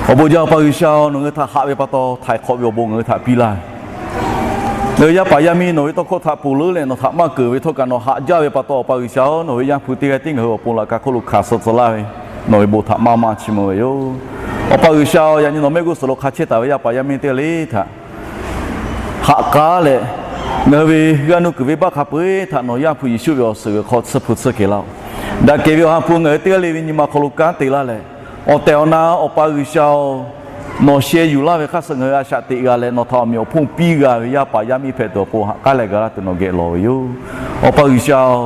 Awˬ bon jaˇ, Awˬ pa G'uiˬsha-oˬ, nawˬ ngaˬ hui htaꞈ haꞈ ve pa taw htaiˍ hk'awꞈ ve awˬ bon ngaˬ hui htaꞈ piˇ laˇ. Ngaˬ hui yaˇ paˍ yaˇ miˇ nawˬ ve tawˇ hkawˇ htaꞈ ponˬ leuˉ leh nawˬ htaꞈ maˇ keunˍ ve htawˇ kaꞈ nawˬ haꞈ jaˇ ve pa taw, Awˬ pa G'uiˬsha-oˬ, nawˬ ve Yaˇ hpu teˇ g'aˇ tiˉ ngaˬ hui awˬ pon laꞈ ka hk'oˆ lo hkanˍ suh tcuh laˇ ve nawˬ ve bon htaꞈ maˇ maˇ chiˇ mvuh ve yoˬ. Awˬ pa G'uiˬsha-oˬ, yaꞈ nyi nawˬ mehˆ g'uˇ suhˍ lo hk'a chehˇ taˍ ve yaˇ paˍ yaˇ miˇ teˇ g'aˇ le htaꞈ haꞈ k'aˉ leh, ngaˬ hui ve g'aˇ nuˇ kuiˬ venˇbaˆ hk'a peu-eˬ htaꞈ nawˬ Yaˇ hpu Yeˍsuˆ ve awˬ suhˍ g'uiˬ hk'aw tsuhˇ hpu tsuhˇ kehˬ laˇ-oˆ. Daꞈ kehˬ ve Awˬ ha hpu ngaˬ hui teˇ g'aˇ le ve nyi ma hk'aw lo kanˉ te laˇ leh, awˬ tehˬ awˬ na Awˬ pa G'uiˬsha-oˬ, nawˬ sheh yuˬ laˇ ve hk'aˇ suh ngaˬ hui a shaꞈ teꞈ g'a leh nawˬ htaꞈ awˬ meꞈ awˬ hponˇ piˇ g'a ve yaˇ paˍ yaˇ miˇ hpehꞈ tuˬ awˬ pon haꞈ k'aˉ leh ga laˇ tuˬ nawˬ geh lawˬ ve yoˬ. Awˬ pa G'uiˬsha-oˬ,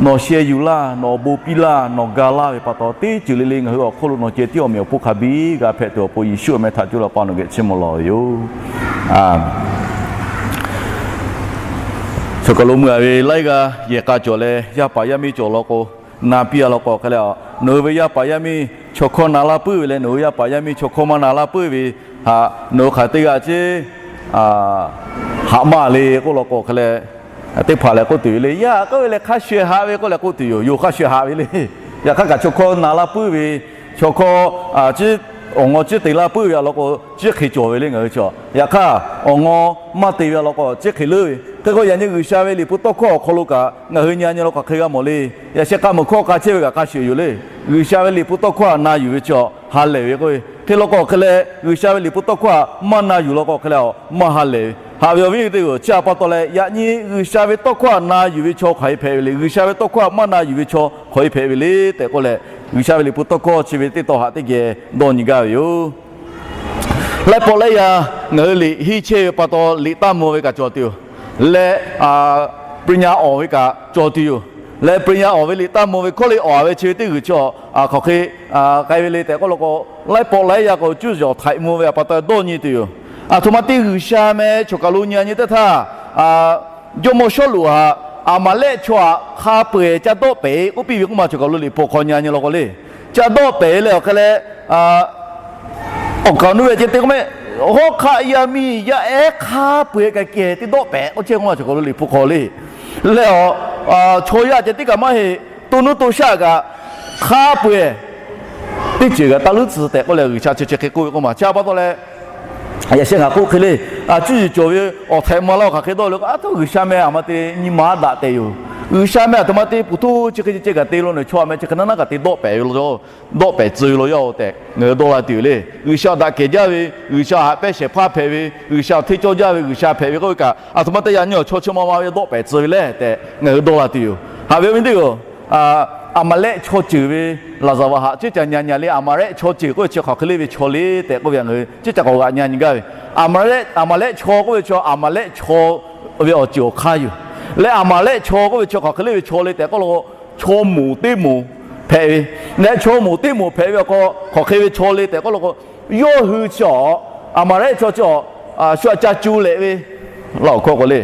nawˬ sheh yuˬ laˇ, nawˬ awˬ bon piˇ laˇ, nawˬ ga laˇ ve pa taw, teˇ ceuˬ le le ngaˬ hui awˬ hk'oˆ lo nawˬ ceh tiˉ awˬ meꞈ awˬ hponˇ hk'a biˇ g'a hpehꞈ tuˬ awˬ pon Yeˍsuˆ awˬ meh htaꞈ coˇ leh Awˬ pa nawˬ geh chiˇ mvuh lawˬ ve yoˬ. Chaw kaˬ lo mui-a ve laiˉ g'aˇ yehˬ k'a cawˬ leh yaˇ paˍ yaˇ miˇ cawˬ law k'o, na piˇ-a law k'o hk'e leh, nawˬ hui ve yaˇ paˍ yaˇ miˇ chaw hkawˇ na laˇ puiˉ ve leh nawˬ hui yaˇ paˍ yaˇ miˇ chaw hkawˇ maˇ na laˇ puiˉ ve htaꞈ nawˬ hui hk'aˬ teˇ g'aˇ ceˇ haꞈ maˇ le k'oˆ law k'o hk'e leh, teˇ hpaˍ lehˬ k'oˆ tuˬ yoˬ le. Yaˇ k'oˆ ve lehˬ hk'a shuˍ haꞈ ve k'oˆ leh k'oˆ tuˬ yoˬ. Yoˬ, hk'a shuˍ haꞈ ve le. Yaꞈ hk'aˇ kaꞈ chaw hkawˇ na laˇ puiˉ ve, chaw hkawˇ awˬ ngaw ciˉ te laˇ puiˉ ve a law k'o, ciˉ hk'e cawˬ ve le ngaˬ hui chaw. Yaꞈ hk'aˇ awˬ ngaw maˇ te ve a law k'o, ciˉ hk'e leuˉ ve. Hk'e k'o yaꞈ nyi G'uiˬsha ve liꞈ hpu tawˇ hkawˇ awˬ hk'aw lo kaꞈ ngaˬ hui nyi nyi law k'o hk'e g'a mawˬ le. Yaꞈ sheh k'a meuˬ hkawˇ k'a chehˇ ve kaꞈ hk'a shuˍ yoˬ le. G'uiˬsha ve liꞈ hpu tawˇ hkawˇ htaꞈ na yuˬ ve chaw ha lehˬ ve k'oˆ ve. Hk'e law k'o hk'e leh G'uiˬsha ve liꞈ hpu tawˇ hkawˇ htaꞈ maˇ na yuˬ law k'o hk'e leh a maˇ ha lehˬ ve. Haꞈ ve awˬ viˉ teˇ g'aˇ-oˬ, chi htaꞈ pa taw leh yaꞈ nyi G'uiˬsha ve tawˇ hkawˇ htaꞈ na yuˬ ve chaw hk'aˬ hk'e hpehꞈ ve le. G'uiˬsha ve tawˇ hkawˇ htaꞈ maˇ na yuˬ ve chaw hk'aˬ hk'e hpehꞈ ve le tehꞈ k'oˆ leh, G'uiˬsha ve liꞈ hpu tawˇ hkawˇ chi ve teˇ tawn haꞈ teˇ geh dawˇ nyi gaˇ ve yoˬ. Laiˉ pawˆ laiˉ yaˇ ngaˬ hui liꞈ henˇ chehˇ ve pa taw liꞈ taˇ mvuh ve kaꞈ cawˬ tuˬ yoˬ. Leh ปริญญา awˬ ve kaꞈ cawˬ tuˬ yoˬ. Leh ปริญญา awˬ ve liꞈ taˇ mvuh ve hkawˇ le awˬ ve chi ve teˇ g'uiˬ chi a hk'aˬ hk'e k'ai ve le tehꞈ k'oˆ law k'o, laiˉ pawˆ laiˉ yaˇ k'o cuˇ yiˍ awˬ htaiꞈ mvuh ve pa taw dawˇ nyi tuˬ yoˬ. Aˬ htoꞈ ma te G'uiˬsha meh chaw kaˬ lo nyi a nyi teˇ htaˇ, jawˇmawˇ Sawˉluꞈ htaꞈ Aˍmaˍlehˆ chaw htaꞈ hk'a peu-eˬ ca dawˆ pehˍ k'oˆ piˇ ve k'oˆ ma, chaw kaˬ lo liꞈ hpu hk'aw nyi a nyi law k'o le. Ca dawˆ pehˍ leh awˬ hk'e leh, awˬ kaˍ awˬ nu ve ceh te k'o meh, hawˉ hk'aˆ yaˇ miˇ yaˇ ehˉ hk'a peu-eˬ kaꞈ kehˬ te dawˆ pehˍ k'oˆ chehˇ k'oˆ ma, chaw kaˬ lo liꞈ hpu hk'aw le. Leh a, chaw yaˇ ceh tiˉ kaꞈ maˇ heˆ, to nuˇ to shaˆ kaꞈ hk'a peu-eˬ teˇ ceuˬ kaꞈ taˇ luˉ tcuh tehꞈ k'oˆ leh G'uiˬsha chi chi hk'e k'oˆ ve k'oˆ ma. Chi pa taw leh, yaꞈ sheh ngaˬ k'oˆ hk'e le, a cuˇ yiˍ cawˬ ve awˬ htaiꞈ mvuh laˇ-oˬ hk'aˬ hk'e dawˇ le k'o, aˬ htoꞈ G'uiˬsha meh aˬ ma te nyi ma daꞈ tehꞈ yoˬ. G'uiˬsha meh aˬ htoꞈ ma te puˍ htoˇ chi hk'e ceh ceh kaꞈ te lo nawˬ chaw aˬ meh chi hk'e naˉ naˉ kaꞈ te dawˆ pehˍ ve law, dawˆ pehˍ tcuh ve law yaˇ-oˬ tehꞈ ngaˬ hui dawˇ la tuˬ yoˬ le. G'uiˬsha daꞈ kehˬ jaˇ ve, G'uiˬsha haꞈ pehnˇ shehˍ hpaˇ hpehꞈ ve, G'uiˬsha hteˇ cawˇ jaˇ ve G'uiˬsha hpehꞈ ve k'oˆ ve kaꞈ, aˬ htoꞈ ma te yaꞈ nyi awˬ chaw chi ma ma ve dawˆ pehˍ tcuh ve le tehꞈ ngaˬ hui dawˇ la tuˬ yoˬ. Haꞈ ve awˬ viˉ teˇ g'aˇ-oˬ, Aˍmaˍlehˆ chaw ceuˬ ve laˬ zaˍ vaꞈ haꞈ ciˉ ca nya nya le. Aˍmaˍlehˆ chaw ceuˬ k'oˆ ve chi hk'aˬ hk'e le ve chaw le tehꞈ k'oˆ ve ngaˬ hui ciˉ ca k'awꞈ g'aꞈ nya nyi gaˇ ve. Aˍmaˍlehˆ chaw k'oˆ ve chaw Aˍmaˍlehˆ chaw ve awˬ ceuˬ awˬ hk'aˇ yoˬ. Leh Aˍmaˍlehˆ chaw k'oˆ ve chaw hk'aˬ hk'e le ve chaw le tehꞈ k'oˆ law k'o, chaw moˍ teˇ moˍ hpehꞈ ve. Leh chaw moˍ teˇ moˍ hpehꞈ ve awˬ hk'aw hk'aˬ hk'e ve chaw le tehꞈ k'oˆ law k'o, yawˇ hui chi a, Aˍmaˍlehˆ chaw chi a, shu aꞈ ca co lehꞈ ve, laˇ awˬ hkawˇ k'o le,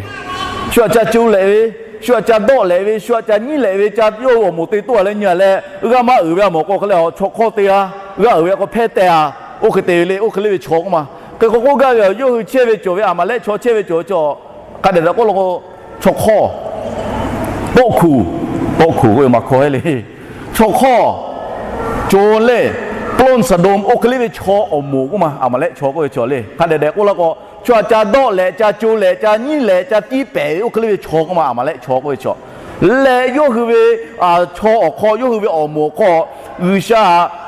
shu aꞈ ca co lehꞈ ve, shu aꞈ ca dawˆ lehꞈ ve, shu aꞈ ca nyiˉ lehꞈ ve, ca yawˇ hui awˬ moˍ te toˆ a leh nyi a leh, g'aˇ maˇ uiˍ ve a mawˬ k'o hk'e le, chaw hk'awˇ te a, g'aˇ uiˍ ve k'o hpehˇ teh a, oˇ hk'e te ve le. Oˇ hk'e le ve chaw k'oˆ ma. Hk'e k'o k'oˆ gaˇ ve yoˬ, yawˇ hui chehˇ ve cawˬ ve Aˍmaˍlehˆ chaw chehˇ ve cawˬ ve chaw hk'a dehꞈ dehꞈ k'oˆ law k'o, chaw hk'awˇ, tawˆ hkuˬ, tawˆ hkuˬ k'oˆ ve maˬ hkawˇ heˆ le. Chaw hk'awˇ, co lehˬ, ปล้นสะโดม oˇ hk'e le ve chaw awˬ moˍ k'oˆ ma. Aˍmaˍlehˆ chaw k'oˆ ve chaw le hk'a dehꞈ dehꞈ k'oˆ law k'o, chaw aꞈ ca dawˆ lehꞈ, ca co lehꞈ, ca nyiˉ lehꞈ, ca tiˉ pehˍ ve oˇ hk'e le ve chaw k'oˆ ma. Aˍmaˍlehˆ chaw k'oˆ ve chaw lehˬ, yawˇ hui ve chaw awˬ hk'aw, yawˇ hui ve awˬ moˍ awˬ hk'aw, G'uiˬsha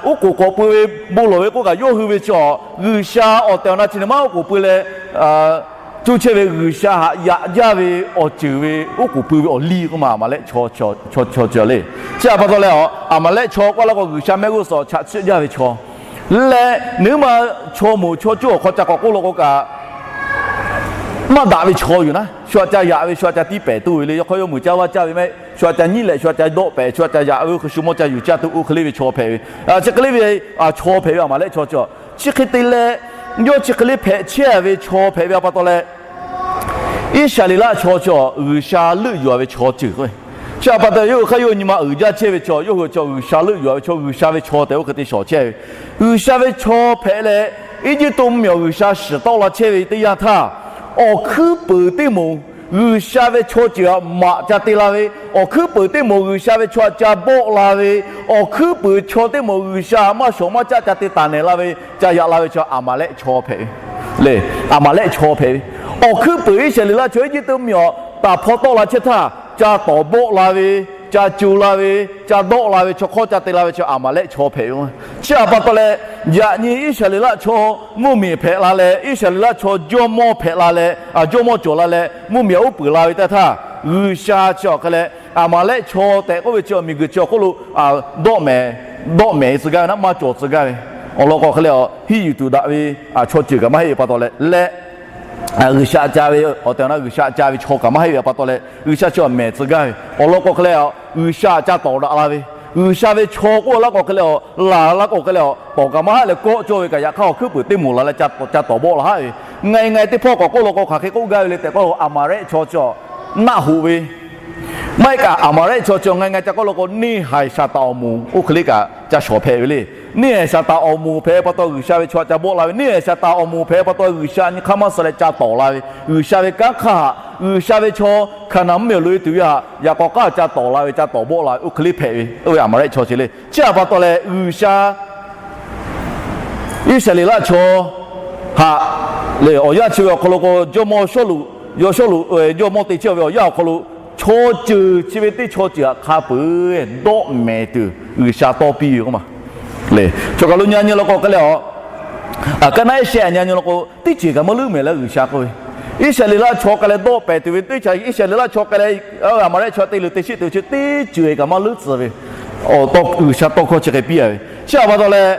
oˉ k'oˍ k'awꞈ pui ve bon lawˬ ve k'oˆ kaꞈ, yawˇ hui ve chi a, G'uiˬsha awˬ tehˬ awˬ na chi ne maˇ oˉ k'oˍ pui leh, cuˇ chehˇ ve G'uiˬsha haꞈ yaꞈ jaˇ ve awˬ ceuˬ ve oˉ k'oˍ pui ve awˬ liˇ k'oˆ ma. Aˍmaˍlehˆ chaw, chaw, chaw, chaw le. Chi htaꞈ pa taw leh a, Aˍmaˍlehˆ chaw k'oˆ laˇ k'o, G'uiˬsha mehˆ g'uˇ suhˍ chaꞈ chiˆ jaˇ ve chaw lehˬ, neˇ ma chaw moˍ chaw cuˇ awˬ hk'aw ca k'awꞈ k'oˆ law k'o kaꞈ, maˇ daꞈ ve chaw yoˬ naˉ. Shu aꞈ ca yaꞈ ve, shu aꞈ ca tiˇ pehˍ tuˬ ve le. Yawˇ hk'aˇ yawˇ muiˬ caˇ vaˇ caˇ ve mehˆ, shu aꞈ ca nyiˉ lehꞈ, shu aꞈ ca dawˆ pehˍ, shu aꞈ ca yaꞈ ve, oˇ hk'e shu mawˇ ca yuˬ caˇ tuˬ, oˇ hk'e le ve chaw hpehꞈ ve, chi hk'e le ve chaw hpehꞈ ve Aˍmaˍlehˆ chaw chi a. Chi hk'e te leh, yawˇ chi hk'e le hpehꞈ chehˇ ve chaw hpehꞈ ve a pa taw leh, Iˉsaˍreˍlaˆ chaw chi a, G'uiˬsha leuˆ yuˬ a ve chaw ceuˬ k'o, chi a pa taw yawˇ hui hk'aˇ yawˇ nyi ma uiˍ jaˇ chehˇ ve chaw, yawˇ hui chi a G'uiˬsha leuˆ yuˬ a ve chaw, G'uiˬsha ve chaw tehꞈ oˇ hk'e te shawˍ chehˇ ve. G'uiˬsha ve chaw hpehꞈ leh, Eˇjiˇtuꞈ mvuhˇmiˬ awˬ G'uiˬsha shiˍ tawˆ la chehˇ ve teˇ yanˇ htaˇ, awˬ hkuiˉ puiˍ teˇ moˍ G'uiˬsha ve chaw ceuˬ htaꞈ maꞈ ca te la ve, awˬ hkuiˉ puiˍ teˇ moˍ G'uiˬsha ve chaw htaꞈ ca bawˆ la ve, awˬ hkuiˉ puiˍ chaw teˇ moˍ G'uiˬsha htaꞈ maˇ shawˍ maˇ caˆ ca te taˍ nehˬ la ve, ca yaꞈ la ve chaw Aˍmaˍlehˆ chaw hpehꞈ ve le. Aˍmaˍlehˆ chaw hpehꞈ ve, awˬ hkuiˉ puiˍ Iˉsaˍreˍlaˆ chaw Eˇjiˇtuꞈ mvuhˇmiˬ awˬ taˍ hpawˇ tawˆ la chehˇ htaˇ, ca tawˍ bawˆ la ve, ca co la ve, ca dawˆ la ve, chaw hk'awˇ ca te la ve chaw Aˍmaˍlehˆ chaw hpehꞈ ve. Chi htaꞈ pa taw leh, yaꞈ nyi Iˉsaˍreˍlaˆ chaw mvuhˇmiˬ hpehꞈ la leh, Iˉsaˍreˍlaˆ chaw jawˇmawˇ hpehꞈ la leh, jawˇmawˇ cawˬ la leh, mvuhˇmiˬ htaꞈ uˉ peunˍ la ve teˇ htaˇ, G'uiˬsha chi awˬ hk'e leh Aˍmaˍlehˆ chaw tehꞈ k'oˆ ve chi miˬguiˬ chi awˬ hk'oˆ lo dawˆ mehˍ, dawˆ mehˍ tcuh gaˇ ve naˉ, maˇ cawˬ tcuh gaˇ ve. Awˬ lawn k'o hk'e leh, hiˉ yuˬ tuˬ daꞈ ve chaw ceuˬ kaꞈ maˇ heˆ ve pa taw leh leh, G'uiˬsha ca ve awˬ tehˬ awˬ na G'uiˬsha ca ve chaw kaꞈ maˇ heˆ ve pa taw leh, G'uiˬsha chi mehˍ tcuh gaˇ ve. Awˬ lawn k'o hk'e leh, G'uiˬsha ca tawˍ daꞈ la ve, G'uiˬsha ve chaw k'oˆ laˇ k'o hk'e leh, laˬ laˇ k'o hk'e leh, tawˍ kaꞈ maˇ haˆ leh kawˆ cawˇ ve kaꞈ, yaꞈ hk'aˇ awˬ hkuiˉ puiˍ teˇ moˍ la leh ca tawˍ bawˆ la haˆ ve. Ngaˬ e ngaˬ e teˇ hpawˇ k'awꞈ k'oˆ law k'o, hk'aˬ hk'e k'oˆ gaˇ ve le tehꞈ k'oˆ law k'o, Aˍmaˍrehˆ chaw chi naˆ hoꞈ ve, maˇ heˆ kaꞈ Aˍmaˍrehˆ chaw chi ngaˬ e ngaˬ e ca k'oˆ law k'o, neˇhaiˬ Saˍtanˍ awˬ moˍ oˇ hk'e le kaꞈ ca shawˍ hpehꞈ ve le. Neˇhaiˬ Saˍtanˍ awˬ moˍ hpehꞈ pa taw G'uiˬsha ve chaw ca bawˆ la ve, neˇhaiˬ Saˍtanˍ awˬ moˍ hpehꞈ pa taw G'uiˬsha nyi hk'aˇ maˇ suh leh ca tawˍ la ve, G'uiˬsha ve kanˉ hk'aˇ htaꞈ, G'uiˬsha ve chaw Hkaˍnanˍ mvuhˇmiˬ awˬ loꞈ e tuˬ ve htaꞈ yaꞈ k'aw k'aˇ ca tawˍ la ve, ca tawˍ bawˆ la ve, oˇ hk'e le hpehꞈ ve, oˇ ve Aˍmaˍrehˆ chaw chi le. Chi htaꞈ pa taw leh G'uiˬsha Iˉsaˍreˍlaˆ chaw htaꞈ lehˬ, awˬ yanˇ chi ve awˬ hk'aw lo k'o, jawˇmawˇ Sawˉluꞈ, yawˇ Sawˉluꞈ jawˇmawˇ te chehˇ ve awˬ yanˇ awˬ hk'aw lo, chaw ceuˬ chi ve teˇ chaw ceuˬ htaꞈ hk'a peuˬ dawˆ mehˍ tuˬ G'uiˬsha tawˇ piˇ ve k'oˆ ma le. Chaw kaˬ lo nyi a nyi law k'o hk'e leh a, a kaˇ naˆ ehˉ shehˆ a nyi a nyi law k'o, teˇ ceuˬ kaꞈ maˇ leuˉ mehˍ leh G'uiˬsha k'oˆ ve, Iˉsaˍreˍlaˆ chaw k'ai leh dawˆ pehˍ tuˬ ve teˇ chaw, Iˉsaˍreˍlaˆ chaw k'ai leh Aˍmaˍrehˆ chaw te luˬ te sheˆ tuˬ ve chi teˇ ceuˬ kaꞈ maˇ leuˉ tcuh ve, G'uiˬsha tawˇ hkawˇ chi hk'e piˇ a ve. Chi htaꞈ pa taw leh,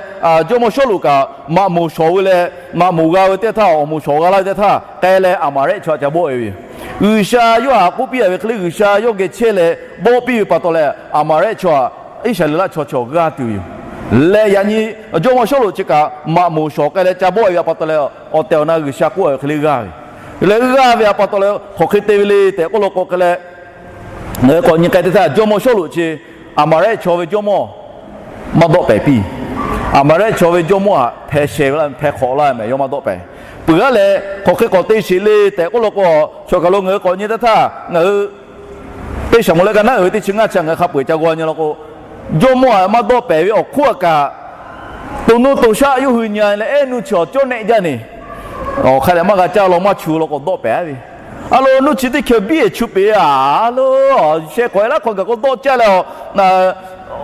jawˇmawˇ Sawˉluꞈ kaꞈ maꞈ moˍ shawˍ ve leh, maꞈ moˍ g'a ve teˇ htaˇ, awˬ moˍ shawˍ g'a laˇ ve teˇ htaˇ, k'ai leh Aˍmaˍrehˆ chaw htaꞈ ca bawˆ e ve yoˬ. G'uiˬsha yawˇ htaꞈ k'oˆ piˇ a ve hk'e le, G'uiˬsha yawˇ geh chehˇ leh bawˆ piˇ ve pa taw leh, Aˍmaˍrehˆ chaw htaꞈ Iˉsaˍreˍlaˆ chaw chi g'aˇ tuˬ ve yoˬ. Leh yaꞈ nyi jawˇmawˇ Sawˉluꞈ chi kaꞈ maꞈ moˍ shawˍ k'ai leh ca bawˆ e ve htaꞈ pa taw leh, awˬ tehˬ awˬ na G'uiˬsha k'oˆ a ve hk'e le g'aˇ ve. Leh g'aˇ ve htaꞈ pa taw leh hk'aˬ hk'e te ve le tehꞈ k'oˆ law k'o hk'e leh, ngaˬ hui k'awꞈ nyi k'ai teˇ htaˇ, jawˇmawˇ Sawˉluꞈ chi Aˍmaˍrehˆ chaw ve jawˇmawˇ maˇ dawˆ pehˍ piˇ. Aˍmaˍrehˆ chaw ve jawˇmawˇ htaꞈ hpeh sheh ve laˇ, hpeh hk'awꞈ laˇ mehˍ, yawˇ maˇ dawˆ pehˍ. Peuˬ aˉ leh hk'aˬ hk'e k'awꞈ te sheˍ le tehꞈ k'oˆ law k'o, chaw kaˬ lo ngaˬ hui k'awꞈ nyi teˇ htaˇ, ngaˬ hui Teˇ Saˍmo lehˆ kaˇ naˉ uiˍ ve teˇ chi ngaˇ chi ngaˬ hui hk'a peu-eˬ ca g'aw nyi law k'o, jawˇmawˇ htaꞈ maˇ dawˆ pehˍ ve awˬ hk'oˆ kaꞈ, to nuˇ to shaˆ yawˇ hui nyi leh ehˉ nuˇ chi awˬ cawˉ nehˆ jaˇ neˬ, awˬ hk'a dehꞈ maˇ g'a caˇ law maˇ chu law k'o dawˆ pehˍ ve. A lo, nuˇ chi teˇ hkeh biˇ ehˍ chu peꞈ a lo, sheh k'awꞈ e laˇ hk'aw gaˬ k'o dawˆ caˇ leh,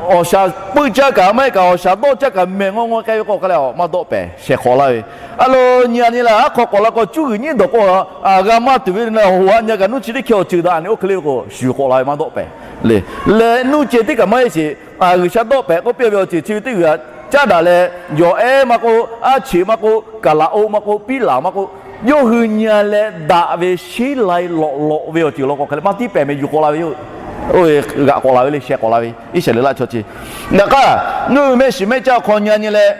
awˬ shaˍ puiˇ caˇ kaꞈ maˇ heˆ kaꞈ, awˬ shaˍ dawˆ caˇ kaꞈ mehˬ ngawˇ ngawˇ k'ai ve k'o hk'a leh maˇ dawˆ pehˍ, sheh hk'awꞈ laˇ ve. A lo, nyi a nyi leh aˉ hk'aw k'awꞈ la k'o, cuˇ g'uiˬ nyiˉ dawˬ k'o, g'a maˇ tuˬ ve, hoꞈ haꞈ nyi kaꞈ nuˇ chi teˇ hkeh awˬ ceuˬ daꞈ neˬ oˇ hk'e le ve k'o, shuˍ k'awꞈ la ve maˇ dawˆ pehˍ le. Leh nuˇ ceh teˇ kaꞈ maˇ heˆ sheˍ, G'uiˬsha dawˆ pehˍ k'oˆ piˇ ve awˬ ceuˬ chi ve teˇ g'uiˬ caˉ daꞈ leh, yawˬ ehˉ maˇ k'oˆ, aˉ cheꞈ maˇ k'oˆ, kaˍ laꞈ oˆ maˇ k'oˆ, piˉ laˬ maˇ k'oˆ, yawˇ hui nyi a leh daꞈ ve sheˉ lai lawꞈ lawꞈ ve awˬ ceuˬ law k'o hk'e leh maˇ tiˉ pehˍ mehˍ, yuˬ k'awꞈ la ve yoˬ. G'aꞈ k'awꞈ la ve le, sheh k'awꞈ la ve Iˉsaˍreˍlaˆ chaw chi. Yaꞈ hk'aˇ, ngaˬ hui ve mehˆ shiˍ mehˆ caˇ hk'aw nyi a nyi leh,